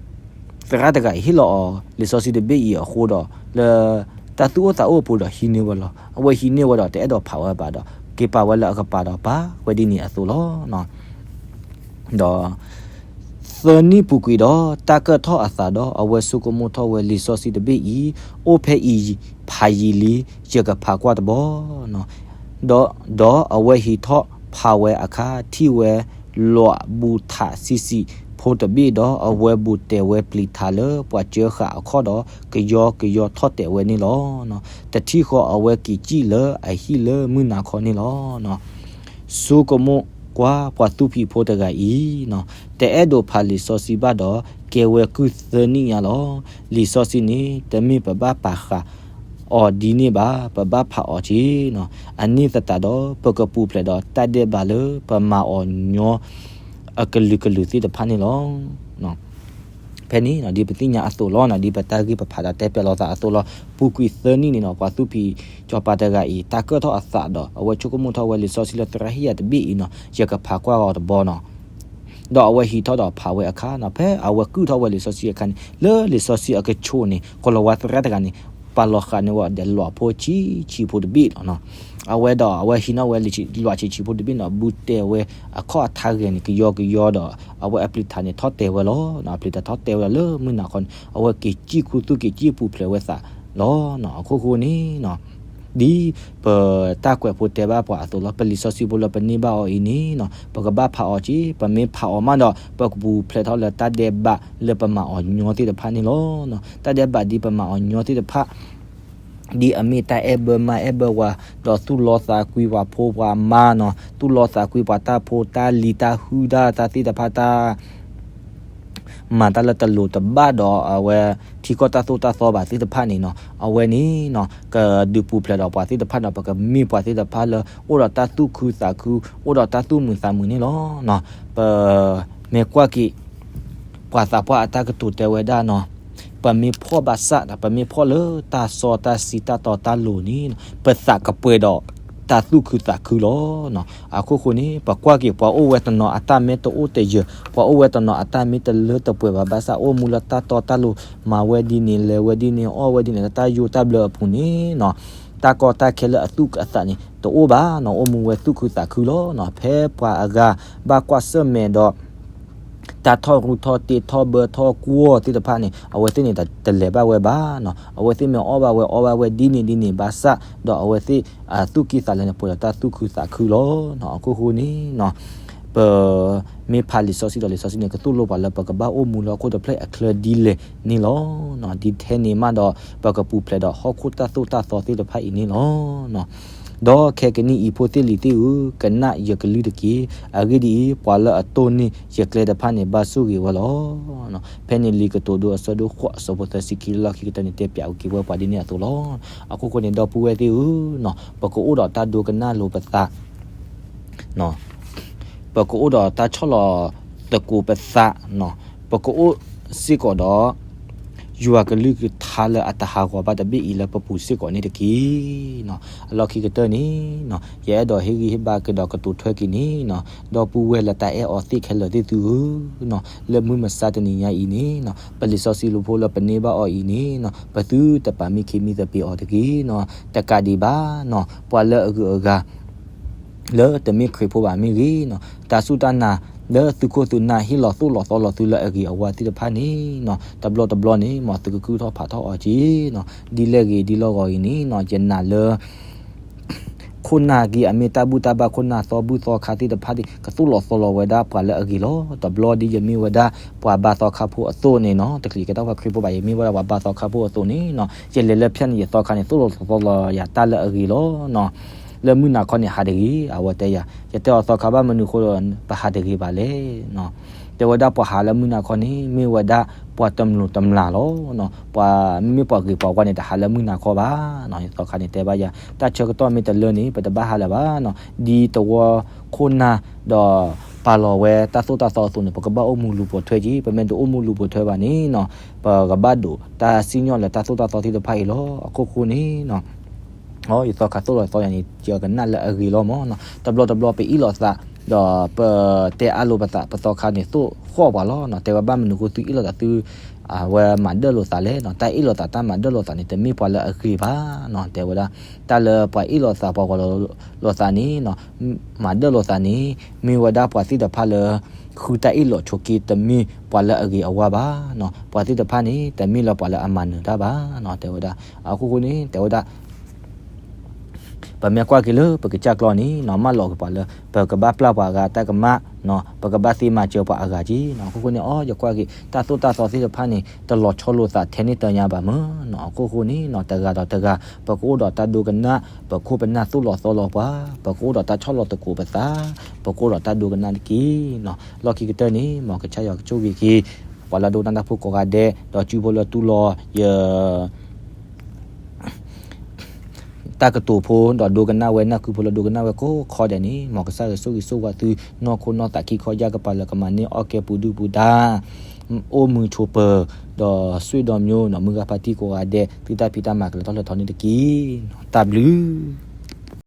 သရၣ်တဂၤအံၤဟ့ၣ်လီၤအီၤလံာ်စီဆှံတဘ့ၣ်အံၤအဃိဒီး လၢတၢ်သူၣ်အိၣ်သးအိၣ်အပူၤဒီးဟံးန့ၢ်ဝဲလီၤ. အဝဲဟံးန့ၢ်ဝဲဒီးတအဲၣ်ဒိးဖးဝဲဘၣ်ဒီး က့ၤပာ်ဝဲလၢအကပၤဒီးပာ်ဝဲဒ်န့ၣ်အသိးလီၤ. ဒီး သၢနံၣ်ပူၤကွံာ်ဒီး တၢ်ကၢၣ်ထီၣ်အသးဒီး အဝဲဆိကမိၣ်ထီၣ်ဝဲလံာ်စီဆှံတဘ့ၣ်အံၤ အိၣ်ဖဲအံၤဖးယံာ်လံ ယကဖးကွၢ်တဘျီ. ဒီးအဝဲဟံးထီၣ်ဖးဝဲအခါ ထံၣ်ဝဲလီၤဘူးထးဆံးဆံးဖိတဘ့ၣ်ဒီး အဝဲဘူးတဲာ်ဝဲပျံၤထးလၢပှၤစၢဃာ်အခီၣ်ဒီး ကယီကယီထီၣ်တဲာ်ဝဲန့ၣ်လီၤ. တထံၣ်ဃီအဝဲက့ၤစံၣ်လၢအဟံၣ်လၢမုၢ်နၤခီန့ၣ်လီၤ. ဆိကမိၣ်ကွၢ်ပှၤသူဖံးဖိတဂၤအံၤ တအဲၣ်ဒိးဖးလံာ်စီဆှံဘၣ်ဒီး ကဲဝဲကုၢ်သၢနံၣ်ညါလီၤ. လံာ်စီဆှံန့ၣ် တမ့ၢ်ပဘၣ်ပာ်ဃာ်အီၤဒ်န့ၣ်ဘၣ်, ပဘၣ်ဖးအီၤက့ၤနီၤ. အန့ၣ်သတးဒီး ပကပူၤဖျဲးဒီးတၢ်ဒဲးဘးလၢပမၤအီၤညီအကလုာ်ကလုာ်သ့ၣ်တဖၣ်န့ၣ်လီၤ. ဖဲန့ၣ် ဒ်ပသ့ၣ်ညါအသိးလီၤ, ဒ်ပတၢ်ဂ့ၢ်ပဖးဒီးတဲပၠးလိာ်သးအသိးလီၤ. ပူၤကွံာ်သၢနံၣ်န့ၣ်နီၤ, ပှၤသူဖံးစီၤပၤတဂၤအံၤ တၢ်ကၢၣ်ထီၣ်အသးဒီး အဝဲဆိကမိၣ်ထီၣ်ဝဲလံာ်စီဆှံလၢသရၣ်ဟ့ၣ်ယၤတဘ့ၣ်အံၤနီၤ, ယကဖးကွၢ်အီၤတဘျီနီၤ. ဒီးအဝဲဟံးထီၣ်ဒီးဖးဝဲအခါနီၤ, ဖဲအဝဲကုၢ်ထီၣ်ဝဲလံာ်စီဆှံအခါန့ၣ် လၢလံာ်စီဆှံအကဆိးန့ၣ် ကီၤလၤဝါသရၣ်တဂၤန့ၣ် ပာ်လီၤဃာ်န့ၢ်ဝဲဒီးလွးဖိဆံးဆံးဖိတဘ့ၣ်လီၤနီၤ. အဝဲဒီးအဝဲဟံးန့ၢ်ဝဲလွးဆံးဆံးဖိတဘ့ၣ်နီၤ, ဘုတဲာ်ဝဲအခီၣ်အထါဂဲၤန့ၣ် ကယီကယီဒီး အဝဲအပျံၤထးန့ၣ်ထီၣ်တဲာ်ဝဲလီၤ. အပျံၤထးထီၣ်တဲာ်ဝဲဒီးလၢမုၢ်နၤခီန့ၣ် အဝဲက့ၤစံၣ်ခူသူၣ်က့ၤစံၣ်ပူၤဖျဲးဝဲသးလီၤနီၤ. အခိၣ်ဃိန့ၣ်နီၤ ဒ်ပတၢ်ကွဲးဖိတဲဘၣ်ပှၤအသိးလီၤ, ပလံာ်စီဆှံဖိလၢပန့ၢ်ဘၣ်အီၤအံၤန့ၣ်နီၤ ပကဘၣ်ဖးအီၤက့ၤ, ပမ့ၢ်ဖးအီၤမးဒီး ပကပူၤဖျဲးထီၣ်လၢတၢ်ဒဲးဘးလၢပမၤအီၤညီသ့ၣ်တဖၣ်န့ၣ်လီၤ. တၢ်ဒဲးဘးဒ်ပမၤအီၤညီသ့ၣ်တဖၣ် ဒ်အမ့ၢ်တၢ်အဲၣ်ဘၢမါအဲၣ်ဘၢဝၤ, ဒီးသူၣ်လီသးကွံပှၤဖိပှၤမါနီၤ, သူၣ်လီသးကွံပှၤတၢ်ဖိတၢ်လံၤတၢ်ဟုၣ်တၢ်သးသ့ၣ်တဖၣ်တၢ် မၤတၢ်လၢတလိၤတဘၣ်ဒီး အဝဲထံကီၢ်တၢ်သိၣ်တၢ်သီဘၣ်သ့ၣ်တဖၣ်န့ၣ်နီၤ, အဝဲန့ၣ်နီၤ ကဒုးပူၤဖျဲးဒီးပှၤသ့ၣ်တဖၣ်ဒီး ပကမ့ၢ်ပှၤသ့ၣ်တဖၣ်လၢ အိၣ်ဒီးတၢ်သူၣ်ခုသးခု, အိၣ်ဒီးတၢ်သူၣ်မုာ်သးမုာ်န့ၣ်လီၤ. ပမ့ၢ်ကွၢ်က့ၤ ပှၤသးပှၢ်အတၢ်ကတိၤတဲဝဲဒၣ်နီၤ, ပမ့ၢ်ဖှီၣ်ဘၣ်ဆၣ်ဒီး ပမ့ၢ်ဖှီၣ်လၢတၢ်စီတၢ်ဆှံတၢ်တီတၢ်လိၤန့ၣ် ပသးကပှဲၤဒီးတၢ်သူၣ်ခုသးခုလီၤ. အခိၣ်ဃိန့ၣ် ပကွၢ်က့ၤပှၤအိၣ်ဝဲတနီၤအတၢ်မ့ၢ်တအိၣ်တယၢၤ, ပှၤအိၣ်ဝဲတနီၤအတၢ်မ့ၢ်တလၢတပှဲၤဘၣ်ဘၣ်ဆၣ် အိၣ်မူလၢတၢ်တီတၢ်လိၤ, မၤဝဲဒ်န့ၣ် လဲၤဝဲဒ်န့ၣ် အီၣ်ဝဲဒ်န့ၣ် လၢတၢ်ယိၣ်တၢ်ဘျၢအပူၤန့ၣ်နီၤ, တၢ်ကီတၢ်ခဲလၢအသူၣ်အသးန့ၣ် တအိၣ်ဘၣ်နီၤ, အိၣ်မူဝဲသူၣ်ခုသးခုလီၤနီၤ. ဖဲပှၤအဂၤဘၣ်ကွၢ်ဆၢၣ်မဲာ်ဒီး တၢ်ထီၣ်ရူထီၣ်တ့ထီၣ်ဘၢထီၣ်ကွီၢ်သ့ၣ်တဖၣ်န့ၣ် အဝဲသ့ၣ်န့ၣ်တလဲၤဘၣ်ဝဲဘၣ်နီၤ. အဝဲသ့ၣ်မ့ၢ်အီၣ်ဘၣ်ဝဲအီဘၣ်ဝဲဒ်န့ၣ်ဒ်န့ၣ်ဘၣ်ဆၣ် ဒီးအဝဲသ့ၣ်အသူၣ်ကံၢ်သးလဲန့ၣ် ပှဲၤဒီးတၢ်သူၣ်ခုသးခုလီၤနီၤ. အခိၣ်ဃိန့ၣ်နီၤ ပမ့ၢ်ဖးလံာ်စီဆှံဒီးလံာ်စီဆှံန့ၣ် ကသိၣ်လိပှၤလၢပကဘၣ်အိၣ်မူလၢဟီၣ်ခိၣ်တဖျၢၣ်အချၢဒ်လဲၣ်န့ၣ်လီၤ. ဒ်ထဲန့ၣ်မးဒီး ပကပူၤဖျဲးဒီးဟီၣ်ခိၣ်တၢ်သိၣ်တၢ်သီသ့ၣ်တဖၣ်အံၤန့ၣ်လီၤ. ဒီးခဲကနံၣ်အံၤဖိသ့ၣ်လံၤသ့ၣ်ဧၢ, ကနၣ်ယကလုၢ်တက့ၢ်. အဂ့ၢ်ဒ်အံၤ, ပှၤလၢအတိၢ်န့ၢ်ယကျဲတဖၣ်န့ၣ် ဘၣ်ဆိၣ်ဂ့ၤဝဲလီၤ. ဖဲန့ၣ်လံာ်ကတိၤဒိအဆၢဒိၣ်ဃိးအဆၢဖိသၢဆံခံလီၢ်ခံကတၢၢ်န့ၣ် တဲပၠးက့ၤဝဲပှၤဒ်န့ၣ်အသိးလီၤ. အခိၣ်ဃိန့ၣ် ဒီပုၢ်ဝဲၢ်သ့ၣ်ဧၢ, ပကအိၣ်ဒီးတၢ်ဒိကနၣ်လိာ်ပသး ပကအိၣ်ဒီးတၢ်ဆီၣ်လီၤသကိးပသး, ပကအိၣ်စ့ၢ်ကီးဒီး ယွၤကလုၢ်ကထါလၢအတဟးဂီၤဘၣ်တဘ့ၣ်အံၤလၢပပူၤစ့ၢ်ကီးန့ၣ်တက့ၢ်. အလီၢ်ခံကတၢၢ်န့ၣ်, ယအဲၣ်ဒိးဟ့ၣ်ဂံၢ်ဟ့ၣ်ဘါက့ၤဒီးကတိၤထွဲက့ၤန့ၣ်, ဒီပုၢ်ဝဲၢ်လၢတၢ်အဲၣ်အီၤသ့ၣ်ခဲလၢာ်သ့ၣ်သုဧၢ, လၢမုၢ်မဆါတနံၤညါအံၤန့ၣ်, ပလံာ်စီဆှံဖိလၢပန့ၢ်ဘၣ်အီၤအံၤန့ၣ်, ပသုတပာ်မံခ့မံသပ့ၤအီၤတက့ၢ်. တကးဒံးဘၣ်, ပှၤလၢအဂုၤအဂၤ လၢတမ့ၢ်ခရံာ်ဖိဘၣ်မ့ၢ်ဂ့ၤ, တၢ်စူၢ်တၢ်နာ်လၢသုခိၣ်သုနၢ်ဟ့ၣ်လီၤသိၣ်လီၤသီလီၤသုလၢအဂ့ၤအဝါသ့ၣ်တဖၣ်န့ၣ်, တဘျီတဘျီန့ၣ် မ်သုကကုၢ်ထီၣ်ဖးထီၣ်အီၤက့ၤ, ဒ်လဲၣ်ဂ့ၤဒ်လီၢ်ဂီၤအံၤန့ၣ်, ယနာ်လၢ ခိၣ်နၢ်က့ၤအမ့ၢ်တၢ်ဘူၣ်တၢ်ဘါခိၣ်နၢ်သီဘူၣ်သီခါသ့ၣ်တဖၣ်န့ၣ် ကသိၣ်လီၤသီလီၤဝဲဒၣ်ပှၤလၢအဂ့ၤလီၤ. တဘျီဒ်ယမ့ၢ်ဝဲဒၣ်ပှၤဘါသီခါဖိအသိးန့ၣ်နီၤ, တချုးယကဲထီၣ်ပှၤခရံာ်ဖိဘၣ် ယမ့ၢ်ဝဲဒၣ်ပှၤဘါသီခါဖိအသိးန့ၣ်နီၤ, ယလဲၤလၢဖၠၣ်န့ၣ် ယသီခါန့ၣ် သိၣ်လီၤသီလီၤယၤတၢ်လၢအဂ့ၤလီၤ. လၢမုၢ်နၤခီန့ၣ် ဟးတဂ့ၤ, အဝဲတဲယၤ, ယတဲအီၤသီခါဘၣ်မနုၤအဃိဒီး ပဟးတဂ့ၤဘၣ်လဲၣ်. တဲဝဲဒၣ်ပှၤဟးလၢမုၢ်နၤခီန့ၣ် မ့ၢ်ဝဲဒၣ်ပှၤတမျိးတမျာ်လီၤ. ပှၤမ့ၢ်ပှၤဂ့ၤပှၤဝါန့ၣ် တဟးလၢမုၢ်နၤခီဘၣ်. ယသီခါန့ၣ်တဲဘၣ်ယၤ, တၢ်ဆၢကတီၢ်မ့ၢ်တလၢန့ၣ် ပတဘၣ်ဟးလၢၤဘၣ်. ဒ်သဝီခိၣ်နၢ် ဒီးပာ်လီၤဝဲတၢ်သိၣ်တၢ်သီအသိးန့ၣ် ပကဘၣ်အိၣ်မူလူၤပိာ်ထွဲက့ၤ, ပမ့ၢ်တအိၣ်မူလူၤပိာ်ထွဲဘၣ်န့ၣ်နီၤ, ပကဘၣ်ဒိးတၢ်စံၣ်ညီၣ်လၢတၢ်သိၣ်တၢ်သီသ့ၣ်တဖၣ်အံၤလီၤ. အခိၣ်ဃိန့ၣ်နီၤ ယသီခါသိၣ်လီၤသီယၤန့ၣ် ယကနၣ်လၢအဂ့ၤလီၤမးနီၤ. တဘျီတဘျီပအ့ၣ်လိာ်သး ဒီးပတဲအါလိာ်ပသး ပသီခါန့ၣ်သိၣ်ဃီၣ်ပှၤလီၤနီၤ. တဲဝဲဘၣ်မနုၤဃိသုအ့ၣ်လိာ်သးသု အဝဲမၤဒၢၣ်လိာ်သးလဲၣ်နီၤ. တၢ်အ့ၣ်လိာ်သးတၢ်မၤဒၢၣ်လိာ်သးန့ၣ် တမ့ၢ်ပှၤလၢအဂ့ၤဘၣ်နီၤ. တဲဝဲဒၣ် တၢ်လၢပှၤအ့ၣ်လိာ်သးပှၤဂီၤလိာ်သးန့ၣ်နီၤ မၤဒၢၣ်လိာ်သးန့ၣ် မ့ၢ်ဝဲဒၣ်ပှၤသ့ၣ်တဖၣ်လၢ ဃုတၢ်အ့ၣ်လိာ်ဆိးက့ တမ့ၢ်ပှၤလၢအဂ့ၤအဝါဘၣ်နီၤ. ပှၤသ့ၣ်တဖၣ်န့ၣ် တမ့ၢ်လၢပှၤလၢအမၤနၢၤတၢ်ဘၣ်နီၤ. တဲဝဲဒၣ် အခိၣ်ဃိန့ၣ် တဲဝဲဒၣ် ပမ့ၢ်ကွၢ်က့ၤလၢပကစၢ်ကျီန့ၣ်နီၤ မၢလီၤက့ၤပှၤလၢ ပကဘၣ်ပျၢ်ပှၤအဂၤတၢ်ကမၣ်နီၤ ပကဘၣ်သ့မၤစၢၤပှၤအဂၤက့ၤနီၤ. အခိၣ်ဃိန့ၣ် အီ ယကွၢ်က့ၤ တၢ်သိၣ်တၢ်သီသ့ၣ်တဖၣ်န့ၣ် တလီၤဆီလိာ်သးထဲန့ၣ်တညါဘၣ်မးနီၤ. အခိၣ်ဃိန့ၣ်နီၤ တဂၤဒီးတဂၤ ပကအိၣ်ဒီးတၢ်ဒိကနၣ် ပခိၣ်ပနၢ်သိၣ်လီၤသီလီၤပှၤ ပကအိၣ်ဒီးတၢ်ဆီၣ်လီၤသကိးပသး ပကအိၣ်ဒီးတၢ်ဒိကနၣ်တက့ၢ်နီၤ. လီၢ်ခံကတၢၢ်န့ၣ် မ်ကစၢ်ယွၤကဆိၣ်ဂ့ၤက့ၤ ပှၤလၢအဒိကနၣ်တၢ်ဖိကိးဂၤဒဲး ဒီးစုဖိလၢတူၢ်လိာ်ယ တၢ်ကတိၤဖိ ဒီးဒိကနၣ်ဝဲနၢ်ကုဖိလၢဒိကနၣ်ဝဲကိးခီဒဲးန့ၣ် မ်ကစၢ်ယွၤဆိၣ်ဂ့ၤဆိၣ်ဝါသု နီၢ်ခိနီၢ်သးခံခီယၢ်ကပၤလၢကမၤန့ၢ်အီၣ်ကဲပူၤဒုၣ်ပူၤဒါ အိၣ်မုာ်ဆိးပၢၤ ဒီးစွ့ဒီးမျိုးနီၤ မုၢ်ဂၤဖါတံၢ်ကိးဂၤဒဲး သုတၢ်ဖံးတၢ်မၤကလဲၤထီၣ်လဲၤထီန့ၣ်တက့ၢ်နီၤ. တၢ်ဘျုး